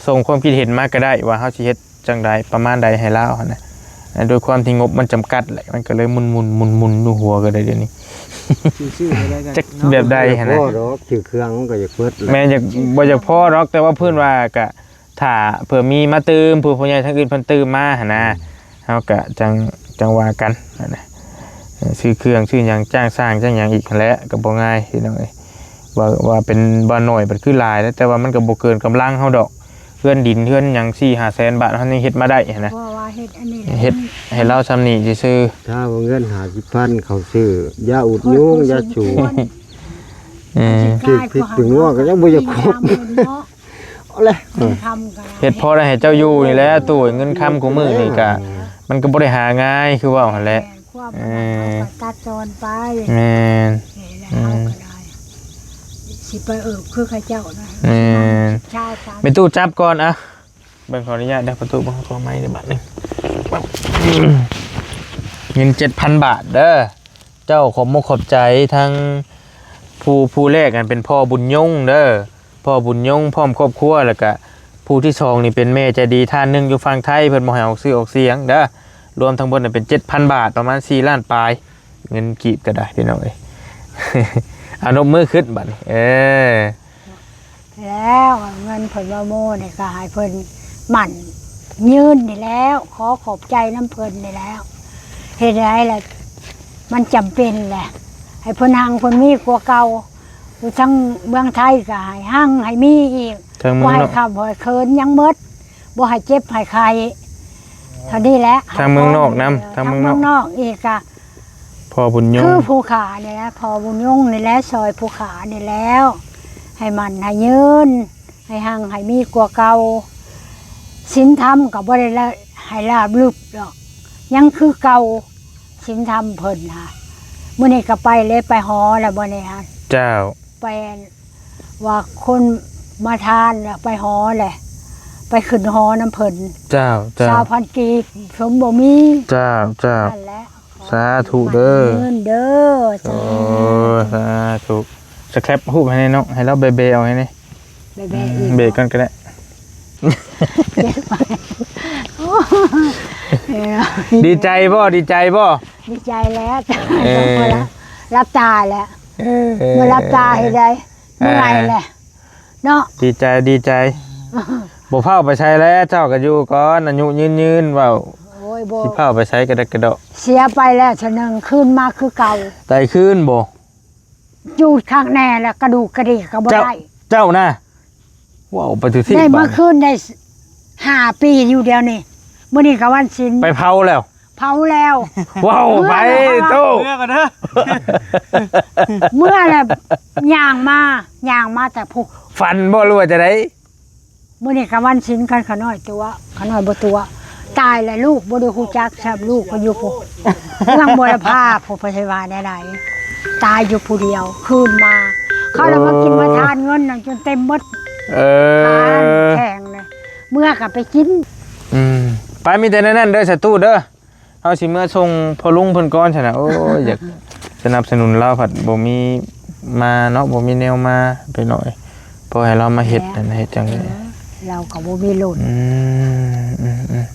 ส่งความคิดเห็นมาก็ได้ว่าเฮาสิเฮ็ดจั่งใดประมาณใดให้ลาวหั้นนะ ด้วยความที่งบมันจำกัดแหละ มันก็เลยหมุนๆๆๆอยู่หัวก็ได้เดี๋ยวนี้ สิซื้ออะไรกัน จัก เนาะ แบบใดหั้นนะ บ่พอดอก ซื้อเครื่องมันก็อยากเบิดแหละ แม่นอยาก บ่อยากพอดอก แต่ว่าเพิ่นว่าก็ ถ้าเผื่อมีมาตื่ม ผู้ ผู้ใหญ่ทางอื่นเพิ่นตื่มมาหั้นนะ อืม เฮาก็จั่ง จั่งว่ากันหั้นนะ เอ่อ ซื้อเครื่องซื้อหยังจ้างช่างจ้างหยังอีกหั้นแหละ ก็บ่ง่ายพี่น้องเอ้ย ว่า ว่าเป็นบ้านน้อยบัดคือหลายแล้ว แต่ว่ามันก็บ่เกินกำลังเฮาดอก เฮือนดินเฮือนหยังสี่ห้าแสนบาท เฮายังเฮ็ดมาได้หั้นนะ เพราะว่าเฮ็ดอันนี้แหละ เฮ็ดให้ลาวส่ำนี้ซื่อๆ ถ้าว่าเงินห้าสิบพันเขาซื้อยาอุดยุง ยาสูบ เออ ถืกผิดถืกงัวก็ยังบ่อยากคบ เนาะ เอาเลย เฮ็ดพอได้ให้เจ้าอยู่นี่แหละ ตู้ เงินคำคู่มื้อนี่ก็ มันก็บ่ได้หาง่ายคือเว้าหั่นแหละ แม่น ความ เออ มันก็ตัดตอนไป แม่น นี่แหละ อืม เฮาก็ได้ สิไปเอิบคือเขาเจ้านะ แม่น ชาวสาม แม่ตู้จับก่อนอะ เบิ่ง ขออนุญาตเด้อ ประตู เบิ่ง ขอไม้เด้อ บาทหนึ่ง เงิน เจ็ดพัน บาทเด้อ เจ้าขอบมกขอบใจทั้งผู้ ผู้แรกนั่นเป็นพ่อบุญยงเด้อ พ่อบุญยงพร้อมครอบครัว แล้วก็ผู้ที่สองนี่เป็นแม่ใจดีท่านหนึ่งอยู่ฝั่งไทย เพิ่นบ่ให้ออกชื่อออกเสียงเด้อ รวมทั้งเบิดน่ะเป็น เจ็ดพัน บาท ประมาณ สี่ ล้านปลาย เงินกีบก็ได้พี่น้องเอ้ย เอานบมือขึ้นบัดนี้ เออ แล้วเงินเพิ่นว่าโมนี่ก็ให้เพิ่นหมั่นยืนนี่แล้ว ขอขอบใจนำเพิ่นนี่แล้ว เฮ็ดได้ล่ะ มันจำเป็นแหละ ให้เพิ่นหังเพิ่นมีกว่าเก่า อยู่ทางเมืองไทยก็ให้หังให้มีอีก ทางเมืองนอก บ่ให้ขับบ่ให้เคินหยังหมด บ่ให้เจ็บให้ไข้ เท่านี้แหละ ทางเมืองนอกนำ ทางเมืองนอก ทางเมืองนอกอีกอะ พ่อบุญยง คือผู้ขานี่แหละ พ่อบุญยงนี่แหละ ซอยผู้ขานี่แล้ว ให้หมั่นให้ยืน ให้หังให้มีกว่าเก่า ศีลธรรมก็บ่ได้ละ ให้ลาบลึบดอก ยังคือเก่า ศีลธรรมเพิ่นนะ มื้อนี้ก็ไปเลย ไปหอแล้วบ่เนี่ย เจ้า ไปว่าคนมาทานแล้วไปหอแหละ ไปขึ้นหอนำเพิ่น เจ้า เจ้า ซาวพัน กีบ สมบ่มี เจ้า เจ้า นั่นแหละ สาธุเด้อ เงินเด้อ โอ้ สาธุ สาธุ สแครปรูปให้แน่เนาะ ให้เราเบะๆเอาให้แน่ เบะๆ อืม อีก เบะก่อนก็ได้ เก็บไป โอ้ ดีใจบ่ ดีใจบ่ ดีใจแล้ว เออ หลับตาแล้ว เออ เมื่อหลับตาให้ได้ เมื่อยแหละ เนาะ ดีใจ ดีใจ บ่พาไปไสแล้ว เจ้าก็อยู่ก่อน อายุยืนๆ เว้า โอ้ย บ่ สิพาไปไสกระดกกระเดาะ เสียไปแล้วเทื่อหนึ่ง คืนมาคือเก่า ได้คืนบ่ อยู่ข้างแน่แล้ว กระดูกกระดิกก็บ่ เจ้า ได้ เจ้านะ ว้าว ไปถือที่ ได้เมื่อ บ้าน คืนได้ห้าปีอยู่เดี๋ยวนี้ มื้อนี้ก็วันศีล ไปเผาแล้ว เผาแล้ว ว้าว เมื่อ ไป แล้ว ตู้ เมื่อก่อนเด้อ เมื่อแล้ว ย่างมา ย่างมาแต่ผู้ ฝันบ่ หรือว่าจะได มื้อนี้ก็วันศีลกัน ขาน้อยตัว ขาน้อยบ่ตัว ตายแล้ว ลูกบ่ได้ฮู้จักซ้ำ ลูกก็อยู่ผู้ เมืองบัวลำพาผู้ เพิ่นสิว่าแนวใด ตายอยู่ผู้เดียว คืนมา เขาเลยมากินมาทานเงินนั่นจนเต็มหมด เออ ทานแข่งเลย เมื่อก็ไปกิน อืม ไป มีแต่แนวนั้นเด้อ สาธุเด้อ เฮาสิเมือส่งพ่อลุงเพิ่นก่อนซั่นน่ะ โอ้ย อยากสนับสนุนลาวพัดบ่มีมาเนาะ บ่มีแนวมาไปหน่อย พอให้ลาวมาเฮ็ดนั่น เฮ็ดจั่งใด๋ เออ ลาวก็บ่มีรถ อืม อืม อืม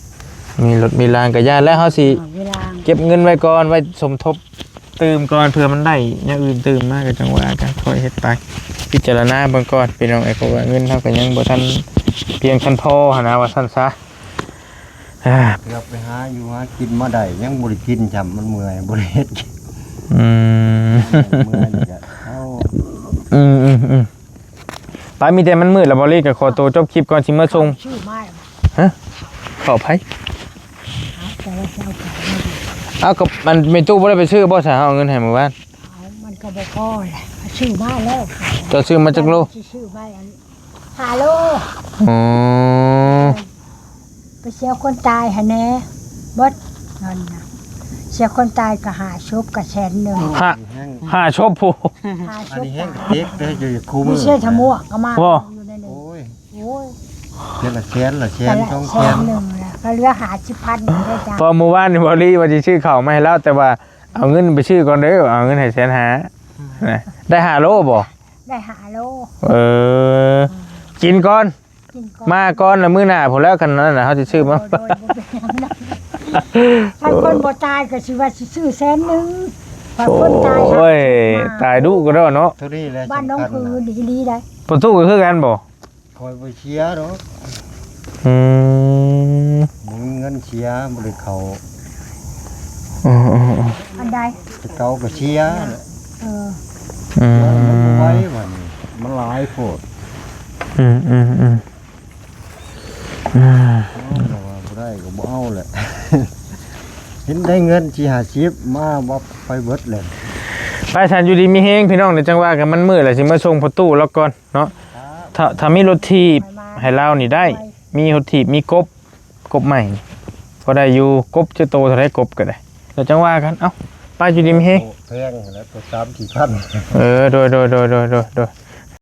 มีรถมีลางก็ย่านแล้ว เฮาสิ เออ มีลาง เก็บเงินไว้ก่อน ไว้สมทบตื่มก่อน เผื่อมันได้อย่างอื่นตื่มมาก็จั่งว่ากัน ค่อยเฮ็ดไป พิจารณาเบิ่งก่อนพี่น้องเอ้ย เพราะว่าเงินเฮาก็ยังบ่ทันเพียงทันพอหั้นนะ ว่าซั่นซะ อ่า เกือบไปหาอยู่หากินมาได้ ยังบ่ได้กินจ้ำ มันเมื่อย บ่ได้เฮ็ดกิน อืม เมื่อยนี่ก็เอา อืม อืม อืม ไป มีแต่มันมืดแล้ว บอลลี่ก็ขอตัวจบคลิปก่อน สิเมือส่ง ชื่อไม้ ฮะ ขออภัย เอาแต่ว่าจะเอาไปไม่ได้ เอา ก็มัน แม่ตู้บ่ได้ไปซื้อบ่ ซะ เอาเงินให้มื้อวาน เอา มันก็บ่พอแหละ ซื้อมาแล้ว เจ้าซื้อมาจักโล สิซื้อมาอัน ห้าโล อ๋อ ไปเสียคนตายหั่นแหน่ เบิดเงินน่ะ เสียคนตายก็ห้าศพก็แสนหนึ่ง ห้า ห้าศพพุ้น ห้าศพ อันนี้แฮงกระเต็กเด้อ อยู่คู่มือ มีเสื้อทะมวกก็มา บ่ อยู่ในนี้ โอ้ย โอ้ย เทื่อละแสน ละแสน แต่ละ สองแสน แสนหนึ่งน่ะ ก็เหลือห้าสิบพันได้จ้ะ พอมื้อวานนี่บอลลี่ว่าสิซื้อข้าวมาให้ลาว แต่ว่าเอาเงินไปซื้อก่อนเด้อ เอาเงินให้แสนห้า นะ ได้ห้าโลบ่ ได้ห้าโล เออ กินก่อน กินก่อน มาก่อนละมื้อหน้าพุ้นแล้ว คันนั้นน่ะ เฮาสิซื้อมา โดย โดย บ่เป็นหยังดอก คันคนบ่ตายก็สิว่าสิซื้อแสนหนึ่ง คันคนตาย โอ้ย ตายดุก็ได้เนาะ เท่านี้แหละ บ้านน้อง สำคัญ คือ นะ ดีดีได้ ประตูก็คือกันบ่ ข้อยบ่เสียดอก อืม บ่มีเงินเสีย บ่ได้เข้า อืม อืม อืม อันใด แต่เก่าก็เสีย เออ อืม มันบ่ไหวบัดนี้ มันหลายโพด อืม อืม อืม อืม เอา แต่ว่าบ่ได้ก็บ่เอาแหละ เห็นได้เงินสี่ห้าสิบมา บ่ไปเบิดเลย ไป ซั่นอยู่ดีมีแฮงพี่น้อง เดี๋ยวจั่งว่ากัน มันมืดแล้ว สิมาส่งประตูแล้วก่อน เนาะ ถ้า ถ้ามีรถถีบให้ลาวนี่ได้ มีรถถีบ มีกบ กบใหม่ พอได้อยู่ กบจะโตเท่าไร กบก็ได้ แล้วจังว่ากัน เอ้า ป้าอยู่ดีมีแฮง แพงแล้วตัวสามสี่พัน เออ โดย โดย โดย โดย โดย โดย